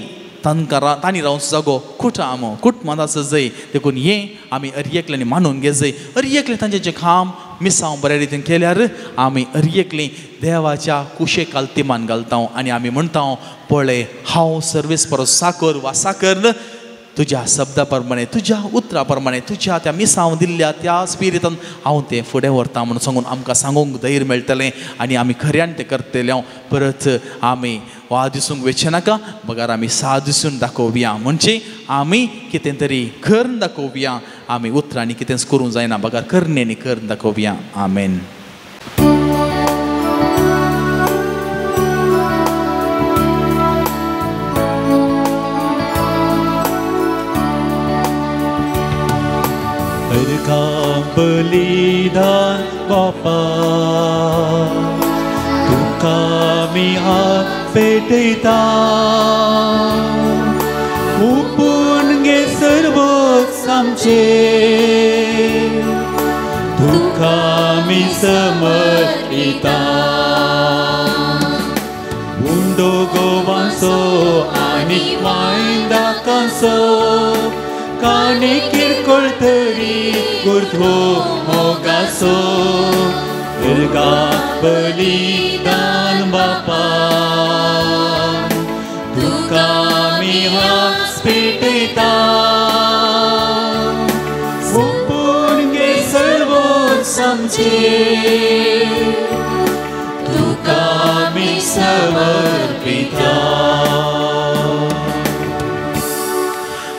तांकां तांणी रावंचो जागो कुटुंब कुटुंबांत आसा जाय. देखून हें आमी अरयेकल्यांनी मानून घेत जाय. अरयेकलें तांचें जें काम मिसांव बऱ्या रितीन केल्यार आमी अरयेकलीं देवाच्या कुशेक आलतिमान घालता आनी आमी म्हणटा पळय हांव सर्वीस परत साकर वा साकर तुज्या शब्दा प्रमाणे, तुज्या उतरा प्रमाणे, तुज्या त्या मिसांव दिल्ल्या त्या स्पिरितान हांव तें फुडें व्हरता म्हणून सांगून आमकां सांगूंक धैर्य मेळटलें आनी आमी खऱ्यान तें करतले. परत आमी वा दिसूंक वेचें नाका, बगर आमी सा दिसून दाखोवया. म्हणजे आमी कितें तरी करून दाखोवया, आमी उतरांनी कितेंच करूंक जायना, बगर करण्यांनी करून दाखोवया. आमेन. तुका बलिदान बापा तुका आमी हात पेटयता उपून गे सर्वच आमचे तुका आमी समर्पिता उंडो गोवांचो आनी वायन दाकांचो काणी किरकोळ तरी गुर्थो मोगाचो दुर्गा बलिदान बापा तुका आमी हात पेटयता ओपून गे सर्वच आमचे तुका आमी समर्पिता.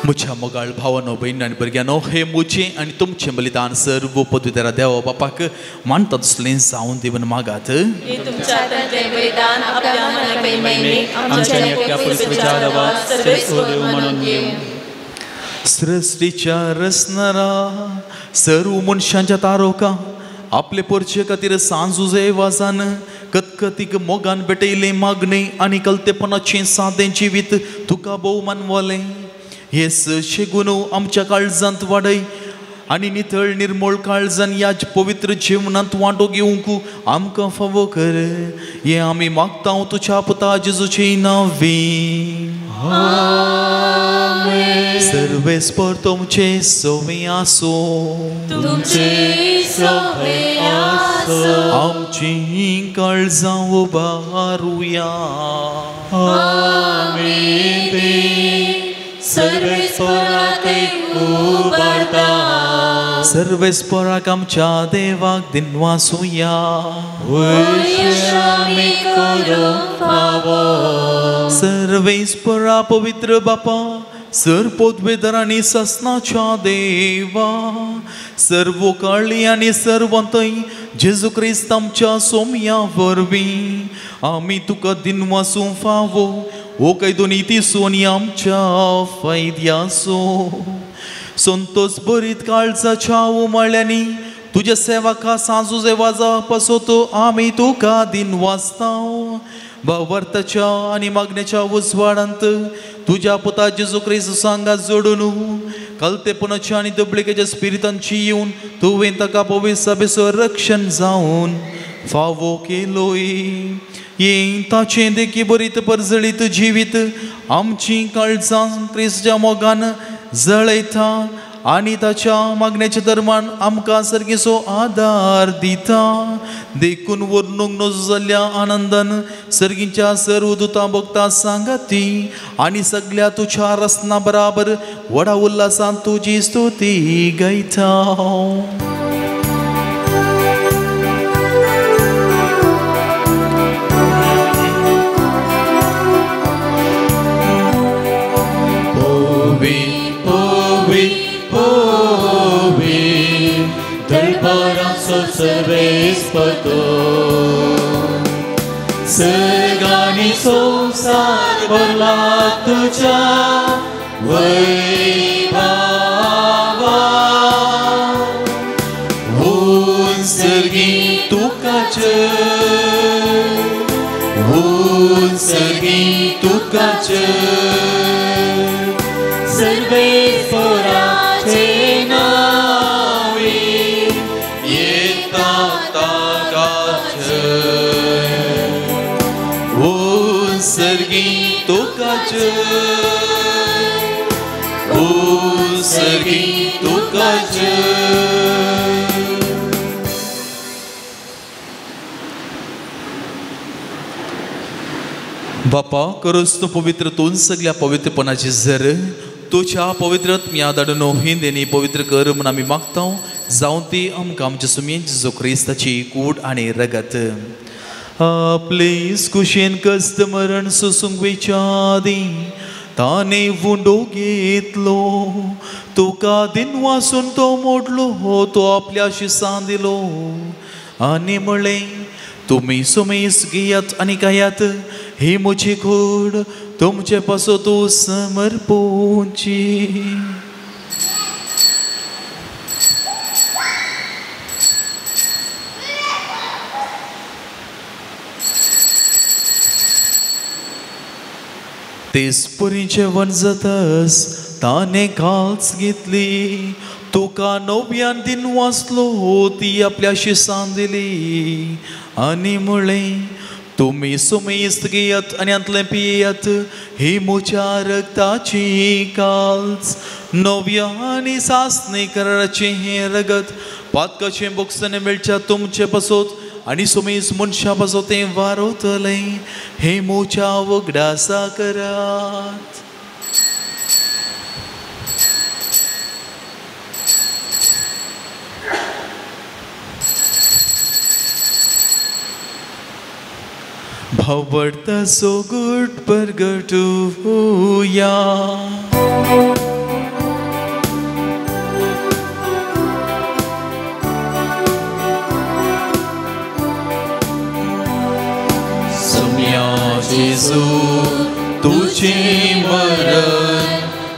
म्हज्या मोगाळ भावानो भयण आनी भुरग्यांनो हे म्हजें आनी तुमचें बलिदान सर्व पदवीधरा देवा बापाक मानता तसलें जावन दी म्हूण मागात. सृश्टीच्या रचणारा सर्व मनशांच्या तारोका आपले पोरचे खातीर सांजुजे वाजान कतकतीक मोगान भेटयलें मागणें आनी कलतेपणाचें सादें जिवीत तुका भोव मानवलें. हे शेगून आमच्या काळजांत वाडय आनी नितळ निर्मळ काळजान ह्या पवित्र जिवनांत वांटो घेवंक आमकां फावो कर. हें आमी मागता तुज्या पुता जेजूचे नांवी. सर्वेस्पर तुमचे सवे आसूं. आमची काळजां उबारुया. सर्वेस्पराक आमच्या देवाक दिनवासुया. सर्वेस्परा पवित्र बापा सर पोदवेदर आनी ससनाच्या देवा सर्व काळी आनी सर्वंतय जेजू क्रिस्त आमच्या सोमया वरवीं आमी तुका दिनवासूं फावो हो कैदो नितीसो आनी आमच्या फायद्यासो. संतोष बरीत काळजाच्या उमाळ्यांनी तुज्या सेवका सांजुजे वाजा पासत आमी तुका दिनवासता. भावार्थाच्या आनी मागण्याच्या उजवाडांत तुज्या पुता जेजू क्रिस्त सांगात जोडून कलतेपणाच्या आनी दुबळिकेच्या स्पिरितांची येवन तुवें ताका पवित्र सभेचो रक्षण जावन फावो केलोय. हें ताचें देखी बरीत परजळीत जिवीत आमची काळजां क्रिस्ताच्या मोगान जळयता आनी ताच्या मागण्याच्या धर्मान आमकां सारकीचो आदार दिता. देखून वर्णूंक नजो जाल्ल्या आनंदान सर्गीच्या सर्व दुतां भक्तां सांगाती आनी सगल्या तुज्या रसना बराबर व्हडा उल्हासान तुजी स्तुती गायता. सर्वेस्पतो सर्गानी संसार भरला तुझ्या वैभवा ऊन सर्गी तुका जय ऊन सर्गी तुका जय सर्वेस्पराचे नावे येता सर्गी तुका जय ओ सर्गी तुका जय. बापा करोस तूं पवित्र तूं सगल्या पवित्रपणाची जर तुज्या पवित्र आत्म्या धाडून हिंदेनी पवित्र कर म्हूण आमी मागता. जावं ती आमकां आमच्या सुमयेन जेजू क्रिस्ताची कूड आनी रगत. आपले कुशेन कस्त मरण सोसूंक वयच्या आदीं ताणें उंडो घेतलो तुका दिनवासून तो मोडलो तो आपल्या शिसां दिलो आनी म्हळें तुमी सुमेस घेयात आनी खायात ही म्हजी कूड तुमचे पासत समर्पोची. तेच परी जेवण जातस ताणें काल्च घेतली तुका नव्यान दिन वाचलो ती आपल्या शिसान दिली आनी म्हळें तुमी सुमेस्त घेयात आनी हांतलें पियात ही म्हज्या रगताची काल्च नव्या आनी सासणी कराराचें हें रगत पातकाचें बोगसणें मेळच्या तुमचे पासत आनी सुमेस मनशा पासत तें वारवतलें हें म्हज्या वगडासा करात. भावडता सोगूट परगटूया. सम्या जेजू तुझे मरण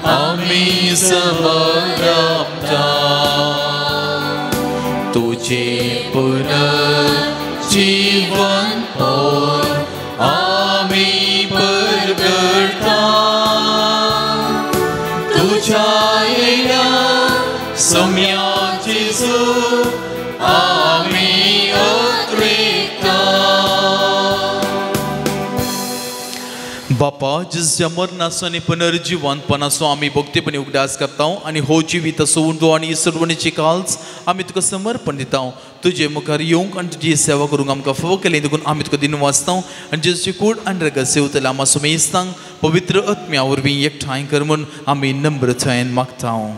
आमी समर्पता तुझे पुनर्जीवन आमी परगटा तुझ्या येण्या सम्या जेजू आमी अत्रेता. बापा जिसच्या मरणाचो आनी पुनर्जिवंतपणाचो आमी भक्तीपणी उगडास करता आनी हो जिवीत असो उंडो आनी सरवणीची काल्च आमी तुका समर्पण दिता. तुजे मुखार येवंक आनी तुजी सेवा करूंक आमकां फावो केली देखून आमी तुका दिन वाचता आनी जेजूची कूड आनी रगत सेवतले आमा सुमेस्तांक पवित्र आत्म्या वरवीं एकठांय कर म्हूण आमी नम्रतायेन मागता.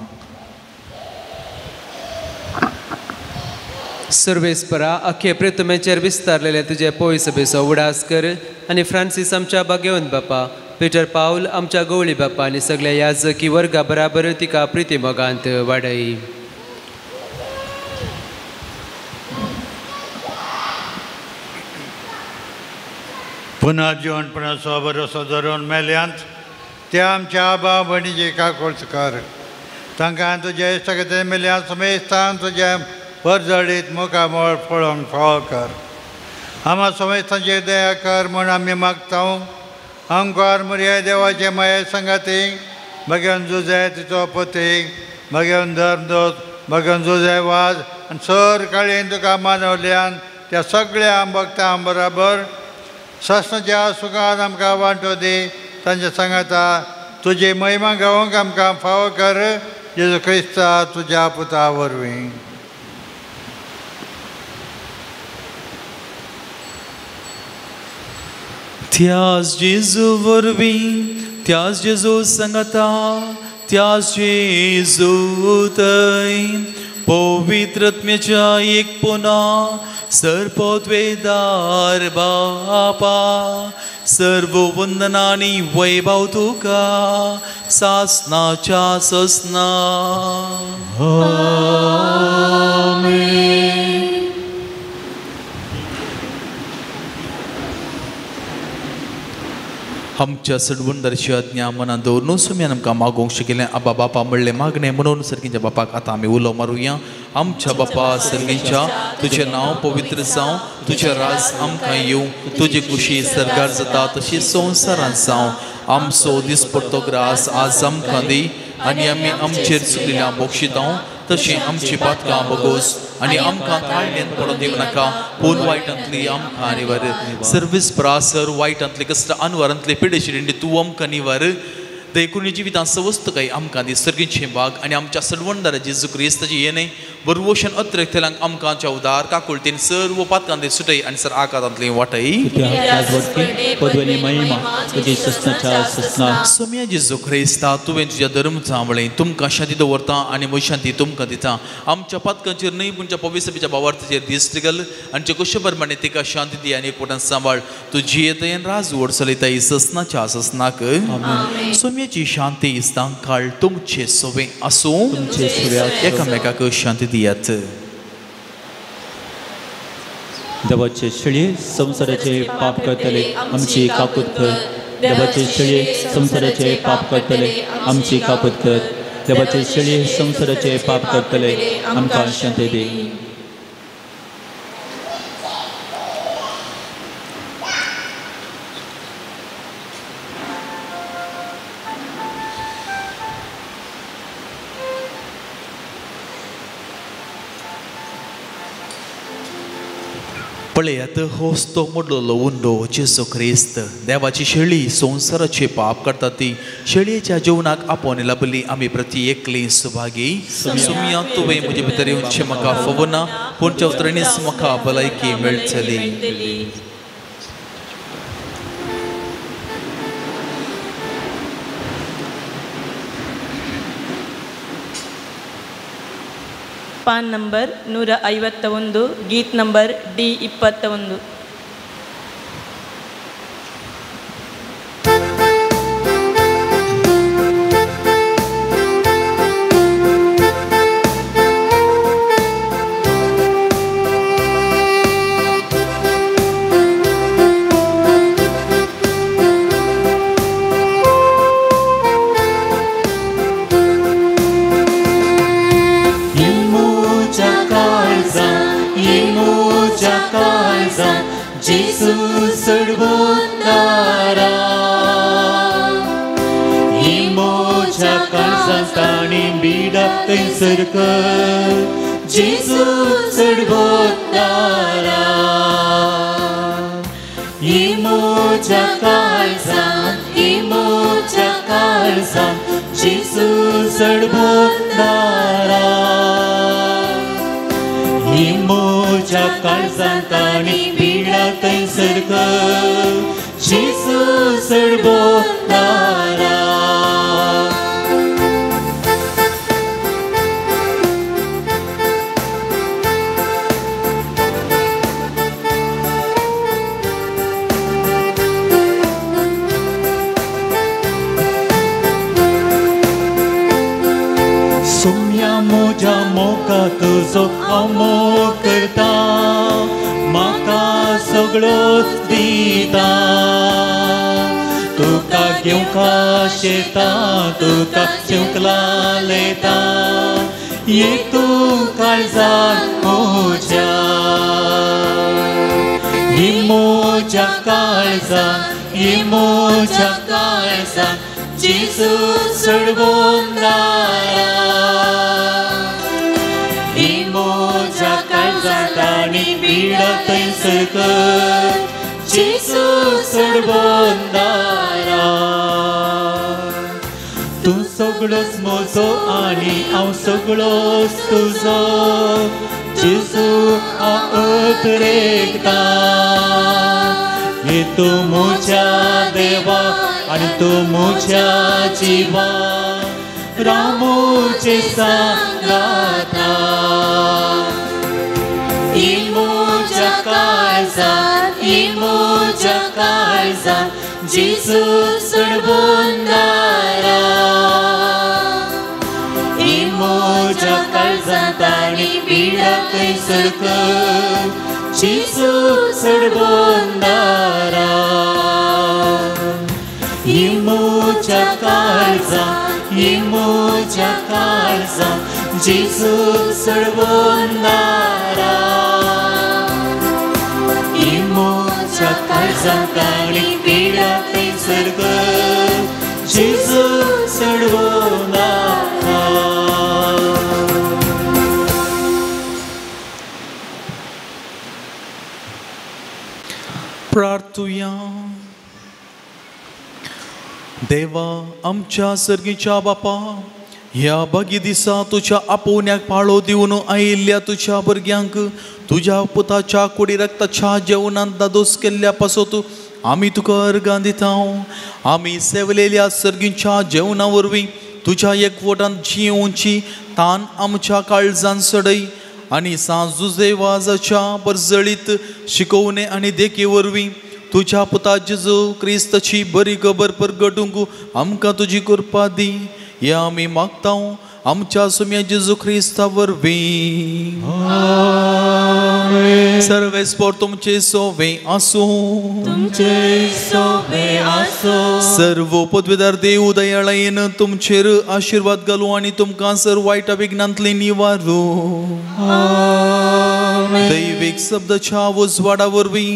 सर्वेस्परा अख्खे प्रितमेचेर विस्तारलेले तुजे पयस बेसो उडास कर आनी फ्रांसीस आमच्या बागेवन बापा पिटर पावल आमच्या गवळी बापा आनी सगळ्या याजकी वर्गा बराबर तिका प्रिती मोगांत वाडय. पुनर्जीवनपणाचो भरोसो धरून मेल्यांत त्या आमच्या आबा भयणीची काकुळट कर तांकां तुज्या इश्टागतीन मेल्यांत समेस्तान तुज्या परजळीत मुखामळ पळोवंक फावो कर. आमा समेस्तांचेर दया कर म्हूण आमी मागता. अंकार मुरया देवाचे माये संगाती भगवान जुजाय तिचो पती भगवान धर्मदोत भगवान जुजाय वाज आनी सर काळयेन तुका मानवल्यान त्या सगळ्या भक्तां बराबर सस्नाच्या सुखान आमकां वांटो दी. तांच्या सांगाता तुजी महिमा गावंक आमकां फावो कर जेजू क्रिस्ता तुज्या पुता वरवीं. त्यास जेजू वरवीं त्यास जेजू सांगाता त्यास जेजू थंय पवित्र आत्म्याच्या एक पुना सर्वोद्वेदार बापा सर्व वंदनानी वैभव तुका सासनाच्या ससना. आमेन. आमच्या सडवणदारची आज्ञा मनान दवरून सुम्यान आमकां मागोवंक शिकिल्लें आबा बापा म्हणलें मागणें म्हणून सर्गींच्या बापाक आतां आमी उलो मारुया. आमच्या बापा सर्गींच्या तुजें नांव पवित्र जावं, तुजें राज आमकां येवं, तुजी खुशी सर्गार जाता तशी संवसारांत जावं. आमचो दिसपडतो ग्रास आज आमकां दी आनी आमी आमचेर चुकलेल्या बक्षितां तशें आमची पातकां बगोस आनी आमकां ताळणेंत पडोवन दिवं नाका पूण वायटांतली आमकां निवार. सर्वीस प्रासर वायटांतली कश्ट अनवरांतले पिडेशिरिंडी तूं आमकां निवार. देखून जिवितांत सवस्तकाय आमकां दी सर्गीचे भाग आनी आमच्या सडवणदारा जेजू क्रिस्ताची येणे बरवोशन अत्रेकतल्यांक आमकां उदार काकुळतीन सर्व पातकांतली सुटय आनी सर आकारांतली वाटय. सोम्या जेजू क्रिस्ता तुवें तुज्या धर्म चांवळें तुमकां शांती दवरता आनी म्हजी शांती तुमकां दिता. आमच्या पातकांचेर न्हय पूण पवित्रपेच्या भावार्थाचेर दिश्ट घाल आनी कुशे प्रमाणे तिका शांती दी आनी एकवटान सांबाळ. तुजी येतयेन राज व्हड चलयता ससनाच्या ससनाक. सोम्याची शांती काळ तुमचे सोवे आसूं. एकामेकाक शांती दियात. देवाचे शेळये संवसाराचे पाप करतले आमची काकूत कर. देवाचे शेळये संवसाराचे पाप करतले आमची काकूत कर. देवाचे शेळये संवसाराचे पाप करतले आमकां शांती दी. पळयात होच तो मोडलेलो उंडो जेजू क्रिस्त देवाची शेळी संवसाराचे पाप करता ती शेळयेच्या जेवणाक आपोवन लाभली आमी प्रती एकली सुभागी. सुमिया तुवें म्हजे भितर येवचें म्हाका फवना पूण चवत्रणीच म्हाका भलायकी मेळटली. ಪಾನ್ ನಂಬರ್ 151, ಗೀತ್ ನಂಬರ್ D21. जेजू चडवतारा इमोच्या काळजान जेजू चडवतारा इमोच्या काळजान ताणी पिडा थंयसर कर जेजू चडवतारा. म्हज्या मोगा तुजो हांव मोग करता म्हाका सगळोच दिता तुका घेवंक शेता तुका जेवंक लेता ये तूं काळजान म्हज्या ही म्हज्या काळजान ही म्हज्या काळजान जेजू चडवून दारा म्हज्या काळजांत आनी पिडा थंयसर कर जेजू चडवून दारा. तूं सगळोच म्हजो आनी हांव सगळोच तुजो जेजू हांव अतरेकता हे तूं म्हज्या देवा आनी तूं म्हज्या जिवा रामूचे सांगाता. इमोच्या काळजान जेजू चडवून दारा इमोच्या काळजांत आनी पिडा थंयसर कर जेजू चडवून दारा. इमोच्या काळजान जेजू चडवून दारा इमोच्या काळजांत आनी पिडा थंयसर कर जेजू चडवून दारा. प्रार्थुया. देवा आमच्या सर्गीच्या बापा ह्या भागी दिसा तुज्या आपोवण्याक पाळो दिवन आयिल्ल्या तुज्या भुरग्यांक तुज्या पुताच्या कुडी रक्ताच्या जेवणांत दादोस केल्ल्या पासत आमी तुका अर्गां दिता. आमी सेवलेल्या सर्गीच्या जेवणा वरवीं तुज्या एकवटांत जियोवची तान आमच्या काळजान सडय आनी सांजुजे वाजाच्या परजळीत शिकोवणे आनी देखी वरवीं तुज्या पुता जेजू क्रिस्ताची बरी खबर परगटूंक आमकां तुजी कृपा दी. ह्या आमी मागता आमच्या सुम्या जेजू क्रिस्ता वरवीं. सर्वेस्पोर तुमचे सोवे आसूं तुमचे सोवे आसूं. सर्व पदवीदार देव दयाळायेन तुमचेर आशिर्वाद घालूं आनी तुमकां सर्व वायट विघ्नांतली निवारूं. दैवीक शब्दाच्या उजवाडा वरवीं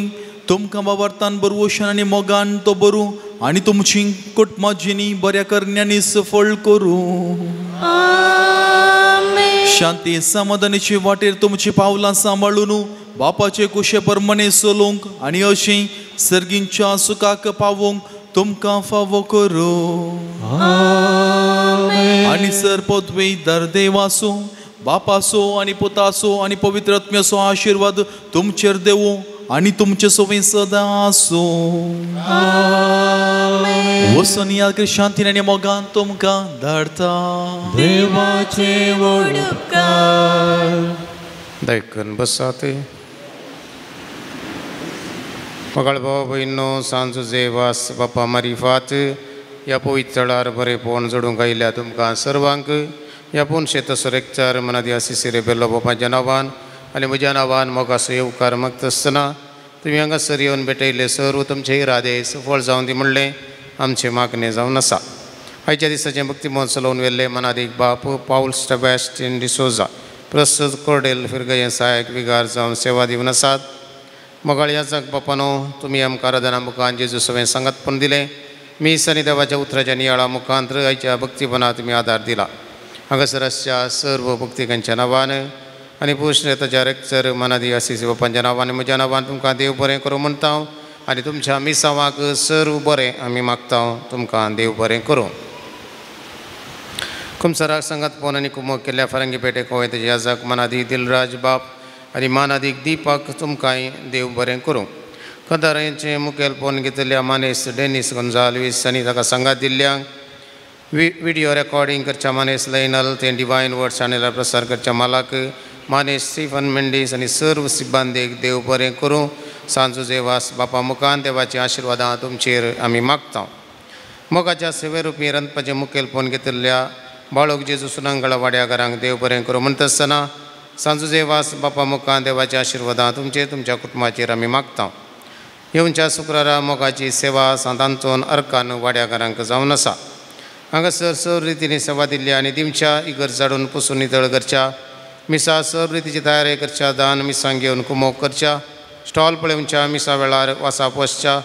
तुमकां बाबार्थान बरवोशन आनी मोगान तो बरूं आनी तुमची कुटुंबा जिणी बऱ्या करण्यांनी सफळ करूं. शांती समाधानाची वाटेर तुमची पावलां सांबाळून बापाचे कुशे परमणे चलूंक आनी अशी सर्गींच्या सुखाक पावूंक तुमकां फावो करूं. आनी सर पदवी दरदेवासो बापासो आनी पुतासो आनी पवित्र आत्म्याचो आशिर्वाद तुमचेर देवूं आनी तुमचे सवय सदां आसूं. वचून या शांतीन आनी मोगान तुमकां धाडटा. देवाचे व्हड उपकार. दयकन बसात. मगाळ भाव भयणो सांजो जेवास बापा मारिफात ह्या पवित्र थळार बरेपण जोडूंक आयिल्ल्या तुमकां सर्वांक ह्या पुनशेतसो रेक्टर मनादी आसिसी रेबेलो बापाच्या नांवान आनी म्हज्या नांवान मोगाचो येवकार मागता आसतना तुमी हांगासर येवन भेटयल्ले सर्व तुमचे इरादे सफळ जावन दी म्हणलें आमचें मागणें जावन आसा. आयच्या दिसाचें भक्ती महोत्सव लावन व्हेल्ले मनादीक बाप पावल सेबॅस्टियन डिसोजा प्रस्तुत कोर्डेल फिरगये सहायक विगार जावन सेवा दिवन आसात. मोगाळ याजक बापानो तुमी आमकां आराधना मुखान जेजू सवें सांगातपण दिलें. मीस आनी देवाच्या उतराच्या नियाळा मुखांत आयच्या भक्तीपणाक तुमी आदार दिला. हांगासर आसच्या सर्व भक्तिकांच्या नांवान आनी पुरुष ताच्या रेक्चर मनादी आसिसी बापांच्या नांवान म्हज्या नांवान तुमकां देव बरें करूं म्हणटा हांव आनी तुमच्या मिसांवाक सर्व बरें आमी मागता हांव. तुमकां देव बरें करूं. कुमसराक सांगातपण आनी कुमक केल्ल्या फारंगी पेटे कोवेंतचे याजक मनादी दिलराज बाप आनी मानादीक दीपक तुमकांय देव बरें करूं. कंदारांचें मुखेलपण घेतिल्ल्या मानेस डेनीस गोन्जाल्वीस आनी ताका सांगात दिल्ल्यांक विडियो रेकॉर्डिंग करच्या मानेस लैनल ते डिवायन वर्ड चॅनलार प्रसार करच्या मालाक मानेस स्टीफन मेंडीस आनी सर्व सिब्बांदेक देव बरें करूं. सांजो जेवास बापा मुखान देवाची आशिर्वादां तुमचेर आमी मागता. मोगाच्या सेवेरुपी रांदपाचें मुखेलपण घेतिल्ल्या बाळोक जेजू सुनांगळा वाड्याघरांक देव बरें करूं म्हणटा आसतना सांजो जेवास बापा मुखान देवाची आशिर्वादां तुमचेर तुमच्या कुटुंबाचेर आमी मागता. येवच्या शुक्रारा मोगाची सेवा सांतांतोन अर्कान वाड्याघरांक जावन आसा. हांगासर सर्व रितीनी सेवा दिल्ली आनी दिवच्या इगर्ज झाडून पुसून नितळ करच्या मिसा सर्व रितीची तयारी करच्या दान मिसांक घेवन कुमोक करच्या स्टॉल पळोवच्या मिसा वेळार वासा पोसच्या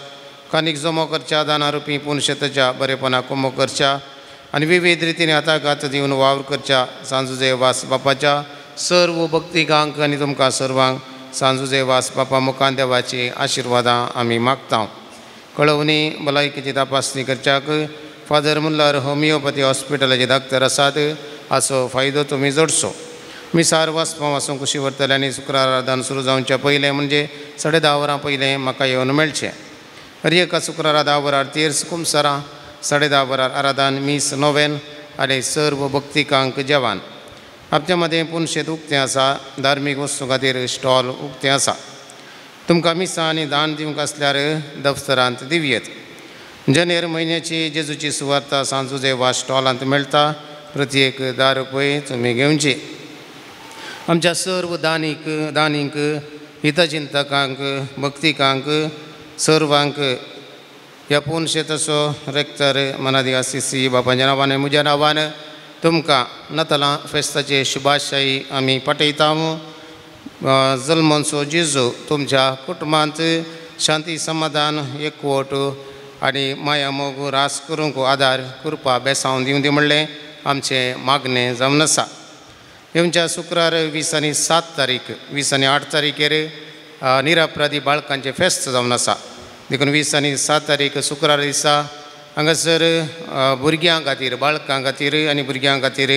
कानीक जमो करच्या दाना रुपी पुनशेतच्या बरेपणा कुमोक करच्या आनी विविध रितीनी हाताक हात दिवन वावर करच्या. सांजो जेवास बापाच्या सर्व भक्तिकांक आनी तुमकां सर्वांक सांजो जेवास बापा मुखान देवाची आशिर्वादां आमी मागता. कळोवणी भलायकेची तपासणी करच्याक फादर मुल्लार होमियोपॅथी हॉस्पिटलाचे डाक्टर आसात हाचो फायदो तुमी जोडचो. मिसार वाचपा वाचूंक कुशी व्हरतले आनी शुक्रार आराधन सुरू जावच्या पयलें म्हणजे 10:30 वरां पयलें म्हाका येवन मेळचें. हर एका शुक्रारा 10 वरार तेर्स कुमसरां 10:30 वरार आराधन मीस नोवेन आनी सर्व भक्तिकांक जेवण. आमच्या मदें पुनशेत उक्तें आसा. धार्मीक वस्तू खातीर स्टॉल उक्तें आसा. तुमकां मिसां आनी दान दिवंक आसल्यार दफ्तरांत दिवयेत. जानेर म्हयन्याची जेजूची सुवार्ता सांजो जेवा स्टॉलांत मेळटा. प्रत्येक 10 रुपये तुमी घेवची. आमच्या सर्व दानींक हितचिंतकांक भक्तिकांक सर्वांक ह्या पुनशेतसो रेक्टर मनादी आसिसी बापाच्या नांवान म्हज्या नांवान तुमकां नतलां फेस्ताचे शुभाशायी आमी पाठयता. जल्मनसो जेजू तुमच्या कुटुंबांत शांती समाधान एकवट आनी माया मोग रास करूंक आदार कृपा बेसावन दिवं दी म्हणलें आमचें मागणें जावन आसा. येवच्या शुक्रार 20 आनी 7 तारीख 20 आनी 8 तारखेर निरापराधी बाळकांचें फेस्त जावन आसा. देखून 20 आनी 7 तारीख शुक्रार दिसा हांगासर भुरग्यां खातीर बाळकां खातीर आनी भुरग्यां खातीर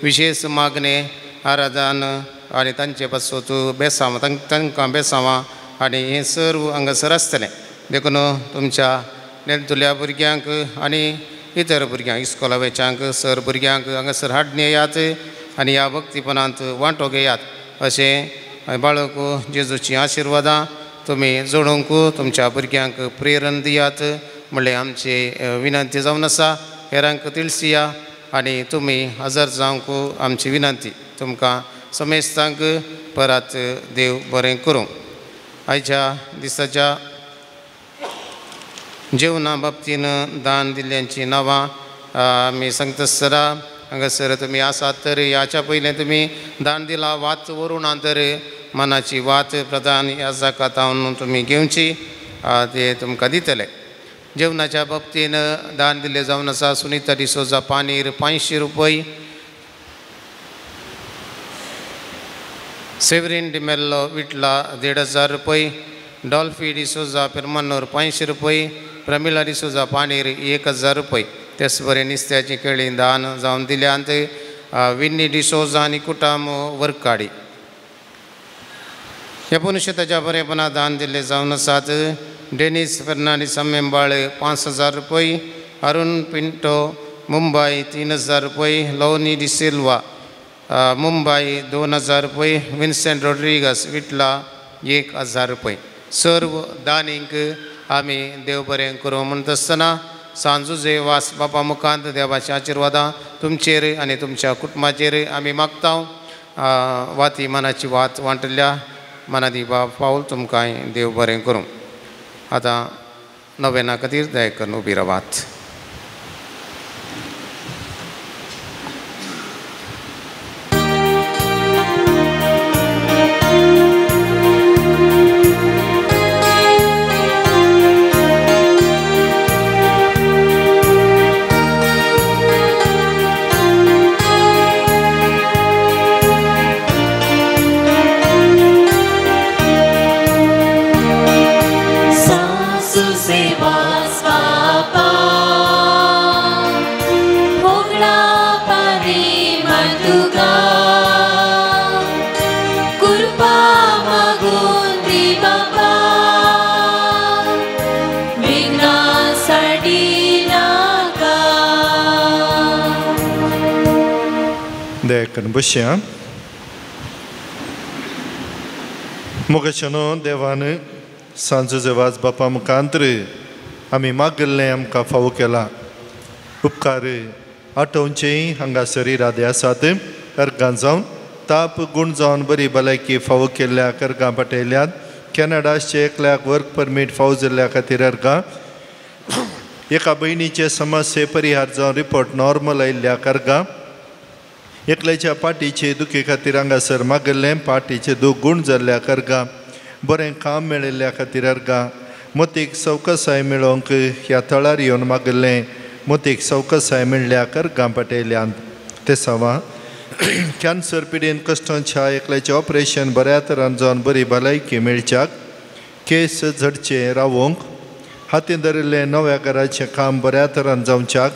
विशेश मागणें आराधन आनी तांचे पासत बेसांव तांकां बेसांवां आनी हें सर्व हांगासर आसतलें. देखून तुमच्या नेणटुल्या भुरग्यांक आनी इतर भुरग्यांक इस्कोला वेच्यांक सर भुरग्यांक हांगासर हाडून येयात आनी ह्या भक्तीपणांत वांटो घेयात अशें बाळक जेजूचीं आशिर्वादां तुमी जोडूंक तुमच्या भुरग्यांक प्रेरण दियात म्हणलें आमची विनंती जावन आसा. हेरांक तिळसिया आनी तुमी हजर जावंक आमची विनंती. तुमकां समेस्तांक परत देव बरें करूं. आयच्या दिसाच्या जेवणा बाबतीन दान दिल्ल्यांचीं नांवां आमी सांगता आसतना हांगासर तुमी आसात तर ह्याच्या पयलें तुमी दान दिला वात व्हरूं ना तर मनाची वात प्रधान ह्या जाकातावन तुमी घेवची ते तुमकां दितले. जेवणाच्या बाबतीन दान दिल्लें जावन आसा सुनिता डिसोजा पानीर 500 रुपये, सेवरीन डिमेल्लो विटला 1500 रुपये, डॉल्फी डिसोजा पेरमन्नूर 500 रुपये, प्रमिला डिसोजा पाणीर 1000 रुपये. तेच बरें निस्त्याची केळी दान जावन दिल्यांत विन्नी डिसोजा आनी कुटाम वर्काडी. 19 ताच्या बरेपणा दान दिल्ले जावन आसात डेनीस फेर्नांडीस अम्मेंबाळ 5000 रुपये, अरुण पिंटो मुंबय 3000 रुपये, लवनी डिसिल्वा मुंबय 2000 रुपये, विन्सेंट रोड्रिगस विटला 1000 रुपये. सर्व दानींक आमी देव बरें करूं म्हणटा आसतना सांजुजे वास बापा मुखांत देवाच्या आशिर्वादां तुमचेर आनी तुमच्या कुटुंबाचेर आमी मागता. वाती मनाची वात वांटल्या मनादी बाप पावल तुमकां देव बरें करूं. आतां नवेना खातीर दया करून उबी रावात. बसया मोगाच्यानो देवान सांजो वाज बापा मुखांतर आमी मागिल्लें आमकां फावो केला. उपकार आठोवचें हांगासर इरादे आसात. अर्गां जावन ताप गूण जावन बरी भलायकी फावो केल्ल्या अर्गां पाटयल्यात. कॅनडाचे एकल्याक वर्क परमीट फावो जाल्ल्या खातीर अर्गां, एका भयणीचे समस्ये परिहार जावन रिपोर्ट नॉर्मल आयिल्ल्या अर्गां, एकल्याच्या पाटीचे दुखी खातीर हांगासर मागिल्लें पाटीचे दूख गूण जाल्ल्या अर्गां, बरें काम मेळिल्ल्या खातीर अर्गां, मोतीक सवकसाय मेळोवंक ह्या थळार येवन मागिल्लें मोतीक सवकसाय मेळ्ळ्या अर्गां पाटयल्यान. ते सवा कॅन्सर पिडेन कश्टांच्या एकल्याचें ऑपरेशन बऱ्या तरान जावन बरी भलायकी मेळच्याक, केस झडचें रावोवंक, हातीन धरिल्लें नव्या घराचें काम बऱ्या तरान जावच्याक,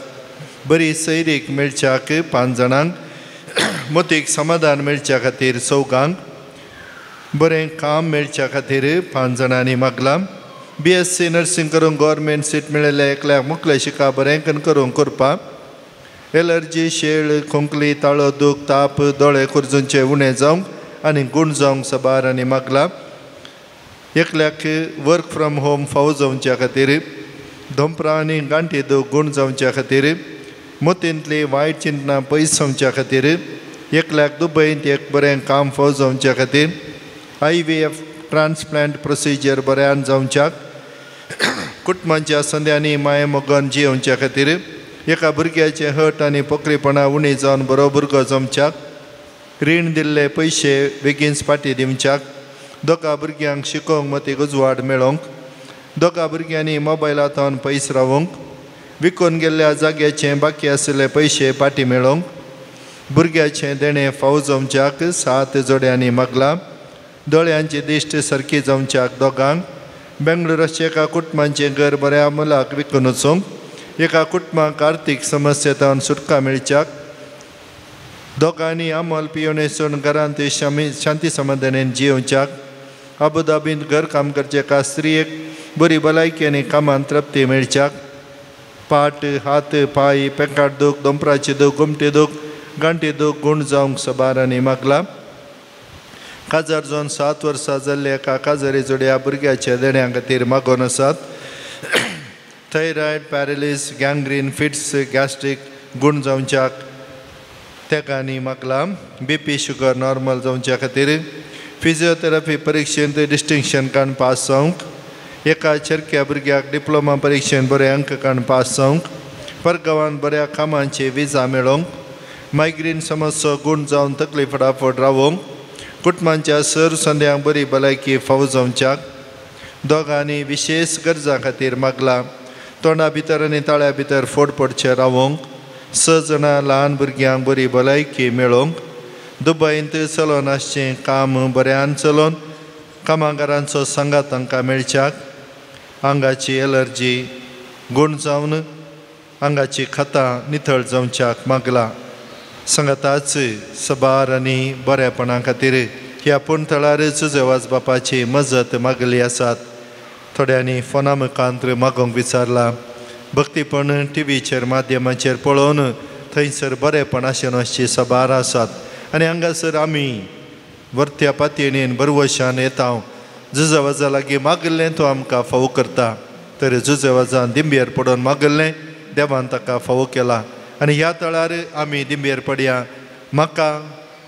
बरी सैरीक मेळच्याक 5 जाणांक, मोतीक समाधान मेळच्या खातीर चौगांक, बरें काम मेळच्या खातीर 5 जाणांनी मागलां. BSc nursing करूंक गव्हर्मेंट सीट मेळिल्ल्या एकल्याक मुखले शिका बरें करूंक करपाक, एलर्जी शेळ खोंकली ताळो दूख ताप दोळे कुर्जूंचे उणें जावंक आनी गूण जावंक सबार आनी मागलां. एकल्याक वर्क फ्रॉम होम फावो जावच्या खातीर, धोंपरां आनी गांठी दूख गूण जावच्या खातीर, मोतींतली वायट चिंतनां पयस जावच्या खातीर, एकल्याक दुबयंत एक बरें काम फावो जावच्या खातीर, IVF transplant procedure बऱ्यान जावच्याक, कुटुंबाच्या संद्यांनी माये मोगान जियोवच्या खातीर, एका भुरग्याचें हट आनी पोकरीपणां उणी जावन बरो भुरगो जमच्याक, रीण दिल्ले पयशे बेगीन फाटीं दिवच्याक, दोगा भुरग्यांक शिकोवंक मतीक उजवाड मेळोवंक, दोगा भुरग्यांनी मोबायलांतल्यान पयस रावोवंक, विकून गेल्ल्या जाग्याचें बाकी आशिल्ले पयशे फाटीं मेळोवंक, भुरग्याचें देणें फावो जावच्याक 7 जोड्यांनी मागलां. दोळ्यांची दिश्ट सारकी जावच्याक दोगांक, बेंगळुरूच्या एका कुटुंबाचें घर बऱ्या मोलाक विकून वचूंक, एका कुटुंबाक आर्थीक समस्येंतल्यान सुटका मेळच्याक, दोगांनी आमोल पियोनेसून घरांत शांती समाधानेन जियोवच्याक, अबुधाबींत घर काम करचे एका स्त्रियेक बरी भलायकी आनी कामांत तृप्ती मेळच्याक, पाट हात पांय पेंकाट दूख दोंपराची दूख गोमटी दूख गांठी दूख गूण जावंक सबार आनी मागलां. काजार जावन 7 वर्सां जाल्ल्या एका काजारी जोड्या भुरग्याच्या देण्या खातीर मागोवन आसात. Thyroid paralysis gangrene fits gastric गूण जावच्याक तेगांनी मागलां. BP sugar normal जावच्या खातीर, फिजियोथेरपी परिक्षेंत डिस्टिंक्शन काडून पास जावंक, एका चरक्या भुरग्याक डिप्लोमा परिक्षेंत बरे अंक काडून पास जावंक, परगांवांत बऱ्या कामांची विजा मेळोवंक, मायग्रेन समस्या गूण जावन तकली फटाफट रावोवंक, कुटुंबाच्या सर संद्यांक बरी भलायकी फावो जावच्याक, दोगांनी विशेष गरजां खातीर मागलां. तोंडा भितर आनी ताळ्या भितर फोड पडचे रावोवंक, 6 जाणां ल्हान भुरग्यांक बरी भलायकी मेळोवंक, दुबयंत चलोन आसचें काम बऱ्यान चलोन कामागारांचो सांगात तांकां मेळच्याक आंगाची एलर्जी गुण जावन आंगाची खतां नितळ जावच्याक मागला. सांगाताच सबार आनी बरेपणा खातीर ह्या पूण थळार जुजेवाज बापाची मजत मागली आसात. थोड्यांनी फोना मुखांत्र मागोवंक विचारला. भक्तीपण टिवीचेर माध्यमाचेर पळोवन थंयसर बरेपण आशेन सबार आसात आनी हांगासर आमी वरत्या पातयेन बरवशान येता. जुजेवाजा लागीं मागिल्लें तो आमकां फावो करता तर जुजेवाजान दिंबेर पडोवन मागिल्लें देवान ताका फावो केला आनी ह्या तळार आमी दिंबेर पडया. म्हाका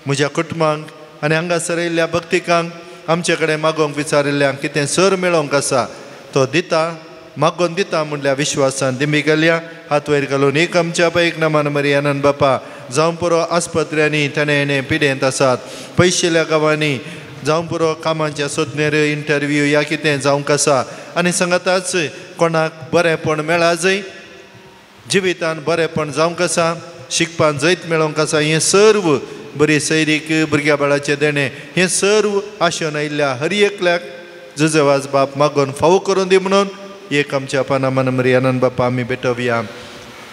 म्हज्या कुटुंबांक आनी हांगासर येयल्ल्या भक्तिकांक आमचे कडेन मागोवंक विचारिल्ल्यांक कितें सर मेळोवंक आसा तो दिता मागोवन दिता म्हणल्यार विश्वासान दिंबी घालया. हात वयर घालून एक आमच्या बायक नामान मरियानंद बापा जावं पुरो आस्पत्र्यांनी तेणें हेणें पिडेंत आसात पयशिल्ल्या गांवांनी जावं पुरो कामाच्या सोदनेर इंटरव्यू या कितें जावंक आसा आनी सांगाताच कोणाक बरेंपण मेळा जंय जिवितान बरेंपण जावंक आसा शिकपान जैत मेळोवंक आसा हें सर्व बरी सैरीक भुरग्या बाळाचें देणें हें सर्व आशेन आयिल्ल्या हर एकल्याक जुजेवाज बाप मागोवन फावो करून दी म्हणून एक आमच्या पानामान मरियानंद बापा आमी भेटोवया.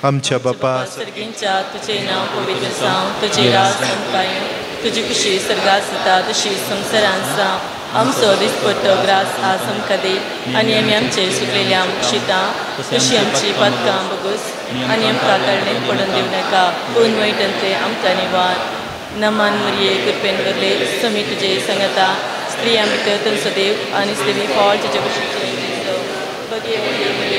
आमच्या बापा सर्गींच्या तुझे नांव पवित्र जावं, तुजें राज आमकां येवं, तुजी खुशी सर्गात जाता तशी संवसारांत जावं. आमचो दिसपट्टो ग्रास आज आमकां दी आनी आमी आमचे सुकलेल्या शितां तशी आमची पातकां बगूस आनी आमकां तळणेक पडून दिवं नाका पूण वयटंतले आमकां निवार. नमान मरिये कृपेन भरले समी तुजे सांगता स्त्रियां भितर तुमचो देव आनी स्त्री फळ तुजे कुशीचें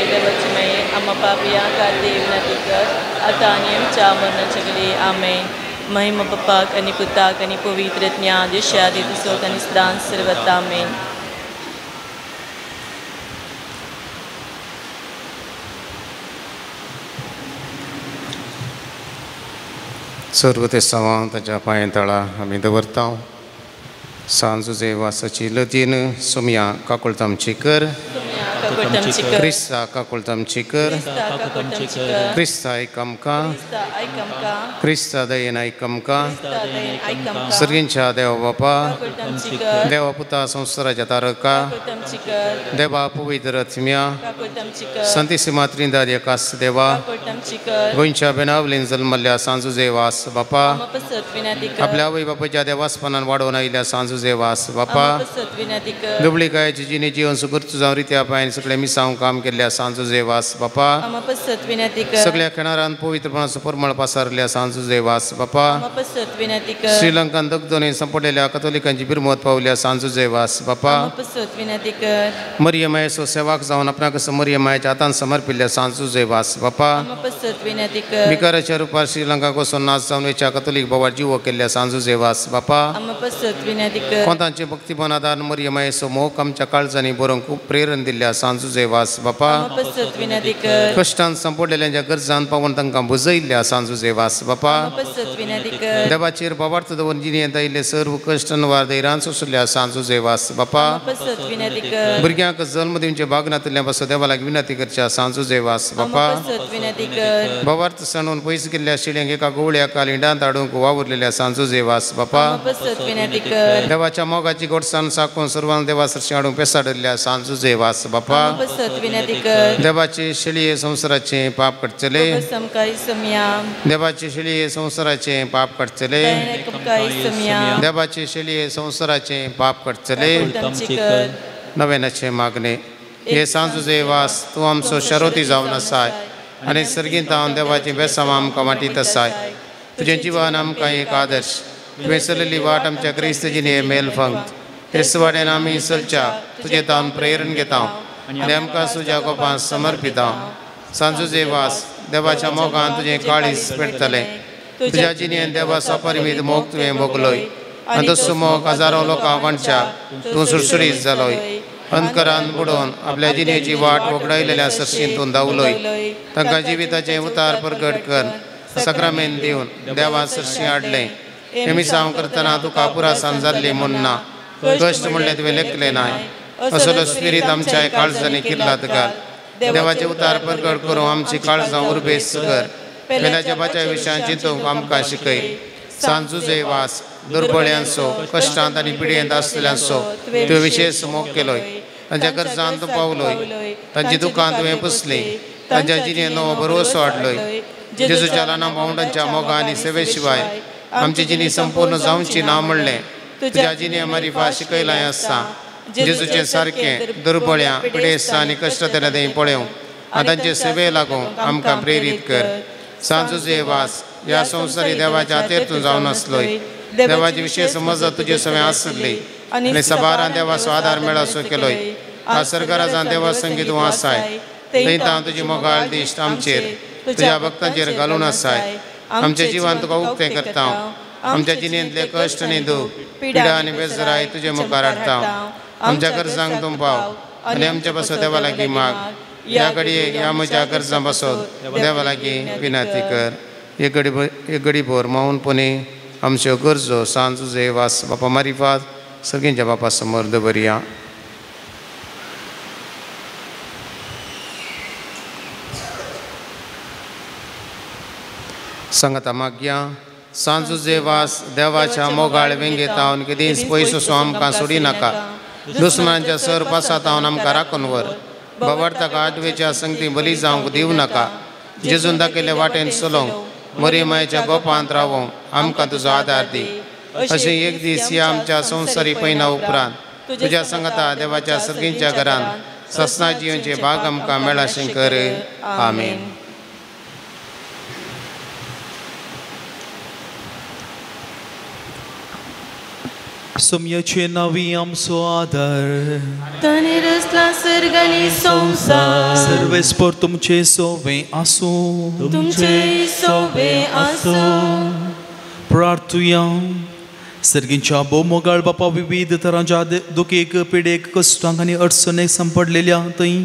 देवाची माये आमा पापया खातीर विनंती कर आतां आनी आमच्या मरणाच्या घडये. आमेन. महिमा बापाक आनी पुताक आनी पवित्र ज्ञान दिशा दिसोत आनी सदांच सर्वता. आमेन. सर्व ते सवां ताच्या पांये तळा आमी दवरता. सांजुजे वासाची लतीन सोमया काकुळत आमची कर, क्रिस्ता काकुळत आमची कर, क्रिस्ता आयक आमकां, क्रिस्ता दयेन आयक आमकां. सर्गींच्या देवा बापा, देवा पुता संवसाराच्या तारका, देवा पवित्र आत्म्या, संतीसिमा त्रिंदाद एकास देवा, गोंयच्या बेनावलीन जल्मल्ल्या सांजुजे वास बापा, आपल्या आवय बापाच्या देवासपणान वाडोवन आयिल्ल्या सांजुजे वास बापा, दुबळीकायेची जिणे जिवन सुगूर्त जावन रित्या पांयान सगळे मिसांव काम केल्ल्या सांजुजे वास बापा, सगळ्या खेणारान पवित्रपणाचो परमळ पासारल्या सांजुजे वास बापा, श्रीलंकान दगदोनी संपडलेल्या कथोलिकांची बिरमत पावल्या सांजुजे वास बापा, मरियमायेचो सेवाक जावन आपणाक मरियमायेच्या हातान समर्पिल्ल्या सांजुजे वास बापा, भिकाराच्या रुपार श्रीलंकाक वचून नाच जावन वयच्या कथोलीक भावार जिवो केल्ल्या सांजुजे वास बापा, कोंतांचे भक्तीपण आदार मरियमायेचो मोग आमच्या काळजांनी बरोवंक खूब प्रेरण दिल्ल्या सांजुजे वास बापा, कश्टान संपडलेल्यांच्या गरजान पावून तांकां बुजयल्ल्या सांजुजे वास बापा, देवाचेर बाबार्थ दवरून जिणेंत आयिल्ले सर्व कश्ट वार धैर्यान सोंसल्या सांजुजे वास बापा, भुरग्यांक जल्म दिवचे भाग नातिल्ल्या पासून देवा लागीं विनंती करच्या सांजुजे वास बापा, बाबार्थ सणून पयस केल्ल्या शिळ्यांक एका गोवळ्या कालिंडांत हाडूंक वावुरलेल्या सांजुजे वास बापा, देवाच्या मोगाची गोडसाण साकून सर्वांक देवा सरशी हाडूंक पेसाडिल्ल्या सांजुजे वास बापा, देवाचे शिळये संवसाराचे पाप काडचेले, देवाचे शिळये संवसाराचे पाप काडचेले, देवाचे शिळये संवसाराचे पाप काडचेले. नव्यानाचे मागणे. हे सांजुजे वास तूं आमचो शरोती जावन आसाय आनी सर्गींत हांव देवाचें बेसांव आमकां वांटीत आसाय. तुजें जिवन आमकां एक आदर्श, तुवें चलयल्ली वाट आमच्या क्रिस्त जिणे मेल फंक्त तेच वाटेन आमी चलच्या तुजें तावन प्रेरण घेता आनी आमकां तुज्या गोपान समर्पिता. सांजुजे वास देवाच्या मोगान तुजें काळीज पेटतलें, तुज्या जिणेन देवाचो अपरिमीत मोग तुवें भोगलोय आनी तसो मोग हजारो लोकांक वांटच्या तूं सुडसुडीत जालोय. अंधकारान बुडोवन आपल्या जिणेची वाट वगडायलेल्या सरशीन तूं धांवलोय. तांकां जिविताचें उतार परगट कर सक्रामेन दिवन देवा सरशी हाडलें. हें मिसांव करतना तुका पुरासान जाल्ली म्हूण ना कश्ट म्हणलें तुवें लेखलें नाय, असलो स्पिरीत आमच्या काळजांनी किर्लात घाल. देवाचें उतार परगट करूं आमची काळजां उर्बेस कर. पेल्याच्या बाच्या विशयान चिंतूंक आमकां शिकय. सांजुजे वास दुर्बळ्यांचो कश्टांत आनी पिडयेंत आसलेल्यांचो तुवें विशेष मोग केलोय. तांच्या गरजांत तूं पावलोय, तांची दुकां तुवें पुसली, तांच्या जिणेंत नवो भरवसो हाडलोय. जेजूच्या ल्हाना भावंडांच्या मोगा आनी सेवे शिवाय आमची जिणी संपूर्ण जावची ना म्हणलें तुज्या जिणे मारिफा शिकयलां आसता. जेजूचें सारकें दुर्बळ्यां पिडेस्तां आनी कश्टांतल्या थंय पळोवंक आनी तांचे सेवे लागूंक आमकां प्रेरीत कर. सांजुजे वास ह्या संवसारी देवाच्या हातेर तूं जावन आसलोय. देवाची विशेष मजत तुजे सवें आसली आनी सबारां देवाचो आदार मेळसो केलोय. आज सरकाराजान देवा संगीत तूं आसाय थंय हांव तुजी मोगाळ दिश्ट आमचेर तुज्या भक्तांचेर घालून आसाय. आमच्या जिवान तुका उक्तें करता. आमच्या जिणेंतले कश्ट आनी दूख पिडा आनी बेजराय तुजे मुखार हाडटा. आमच्या गरजांक तूं पाव आनी आमच्या पासत देवा लागीं माग. ह्या घडये ह्या म्हज्या गरजां पासत देवा लागीं विनंती कर. एक घडी भर मौनपणी आमच्यो गरजो सांजुजे वास बापा मारिफात सगळ्यांच्या बापा समोर दवरया. सांगता मागया सांजुजे वास देवाच्या मोगाळ वेंगेतावन केदींच पयसो आमकां सोडी नाका. दुस्मनांच्या सर पासातावन आमकां राखून व्हर. बाबार्थाक आठवेच्या संगती बली जावंक दिवं नाका. जेजून दाखयल्ले वाटेन चलोवंक मरी मायेच्या गोपांत रावोंक आमकां तुजो आदार दी. अशें एक दीस ह्या आमच्या संवसारी पयना उपरांत तुज्या सांगता देवाच्या सर्गींच्या घरांत ससना जिवनचे भाग आमकां मेळाशें कर. आमेन. सोम्याचे नावी आमचो आदार ताणें रचला सर्ग आनी संवसार. सर्वेस्पर तुमचे सोवे आसूं. तुमचे सोवे आसूं. प्रार्थुया. सर्गींच्या भोवमोगाळ बापा विविध तरांच्या दुखेक पिडेक कश्टांक आनी अडचणेक सांपडलेल्या थंय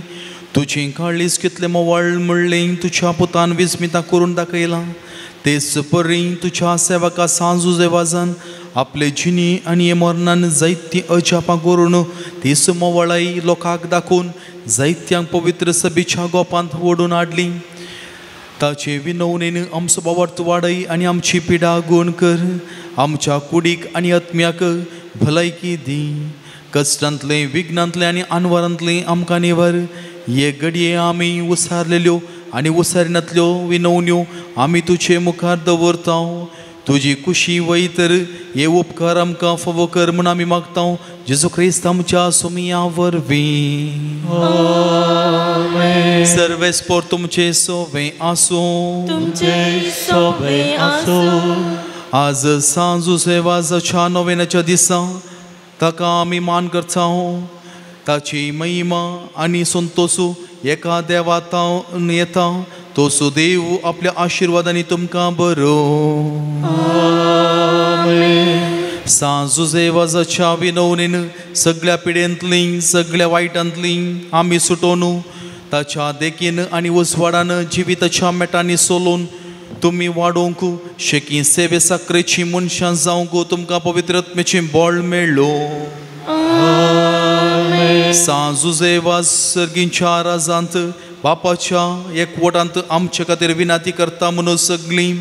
तुजें काळीज कितलें मोवाळ म्हणलें तुज्या पुतान विस्मिता करून दाखयलां. तेच परी तुज्या सेवका सांजुजे वाजान आपले जिणी आनी मरणान जायतीं अजापां करून तीच मोवाळाय लोकांक दाखोवन जायत्यांक पवित्र सभेच्या गोपांत ओडून हाडली. ताचे विनवणेन आमचो बावर्त वाडय आनी आमची पिडा गुण कर. आमच्या कुडीक आनी आत्म्याक भलायकी दी. कश्टांतलें विघ्नांतलें आनी आनवरांतलें आमकां निवर. हे घडये आमी उसारलेल्यो आनी उसारिनातल्यो विनवण्यो आमी तुजे मुखार दवरता. तुजी कुशी वय तर हे उपकार आमकां फावो कर म्हूण आमी मागता. जेजू क्रिस्त आमच्या सोमिया वरवीं. सर्वेस्पर तुमचे सोवे आसूं. तुमचे सोवे आसूं. आज सांजुजे वाजाच्या नोवेनाच्या दिसा ताका आमी मान करता. ताची महिमा आनी संतोसू एका देवातावन येता. तो सुदेव आपल्या आशिर्वादांनी तुमकां बरो. सांजुजे वाजाच्या विनवणेन सगळ्या पिडेंतलीं सगळ्या वायटांतलीं आमी सुटोवन ताच्या देखीन आनी उजवाडान जिविताच्या मेटांनी सोलोवन तुमी वाडोवंक शेकी सेवे साकरेची मनशां जावंक तुमकां पवित्र आत्म्याचें बळ मेळ्ळो. सांजुजे वाज सर्गींच्या राजांत बापाच्या एकवटांत आमचे खातीर विनंती करता म्हणून सगळीं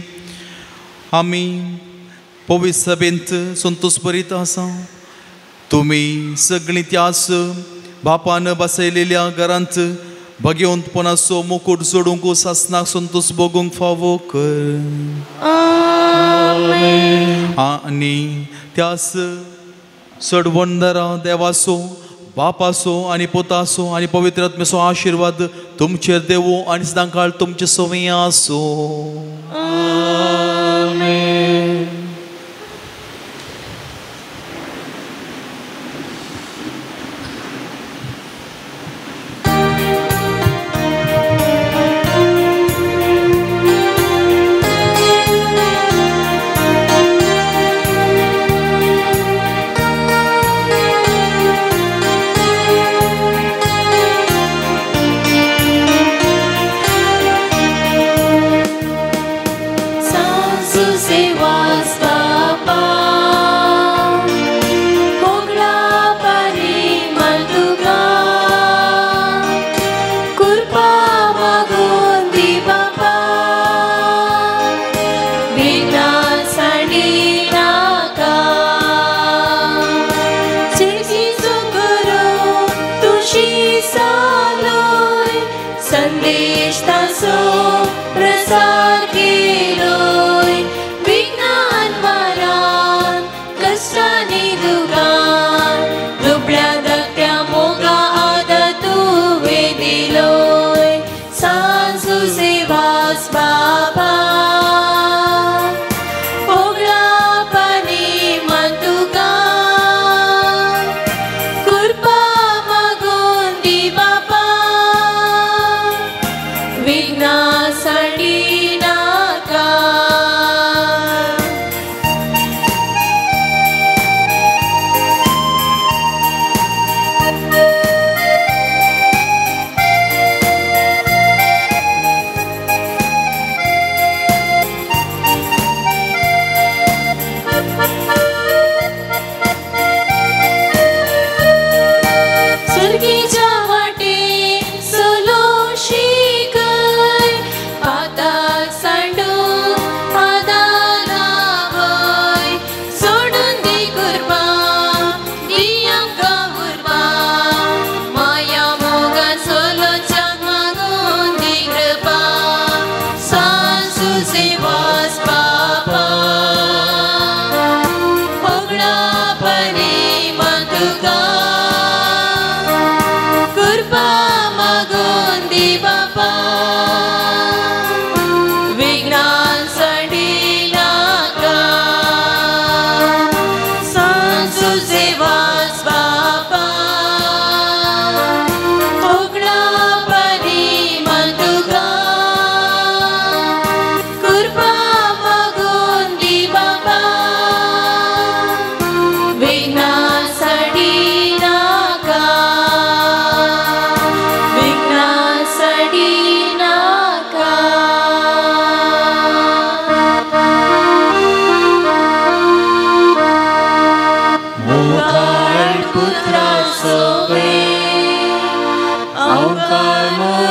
आमी पवित्र सभेंत संतोष भरीत आसा. तुमी सगळीं त्याच बापान बसयलेल्या घरांत भगवंतपणाचो मुकूट जोडूंक सासनाक संतोष भोगूंक फावो कर. आनी त्याच सडवंदरा देवाचो बापाचो आनी पोताचो आनी पवित्र आत्म्याचो आशिर्वाद तुमचेर देवो आनी सदांकाळ तुमचे सवंय आसूं.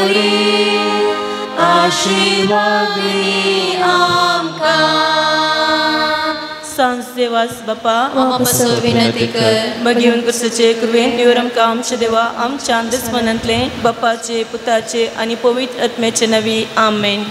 बरी आशीर्वादी आमकां. सांज देवास बापा आमा विनंती कर. बगीवन कुर्सचे कृपेन निवर आमकां आमच्या देवा आमच्या दुस्मनांतले बापाचे पुताचे आनी पवित्र आत्म्याचे नवी. आमेन.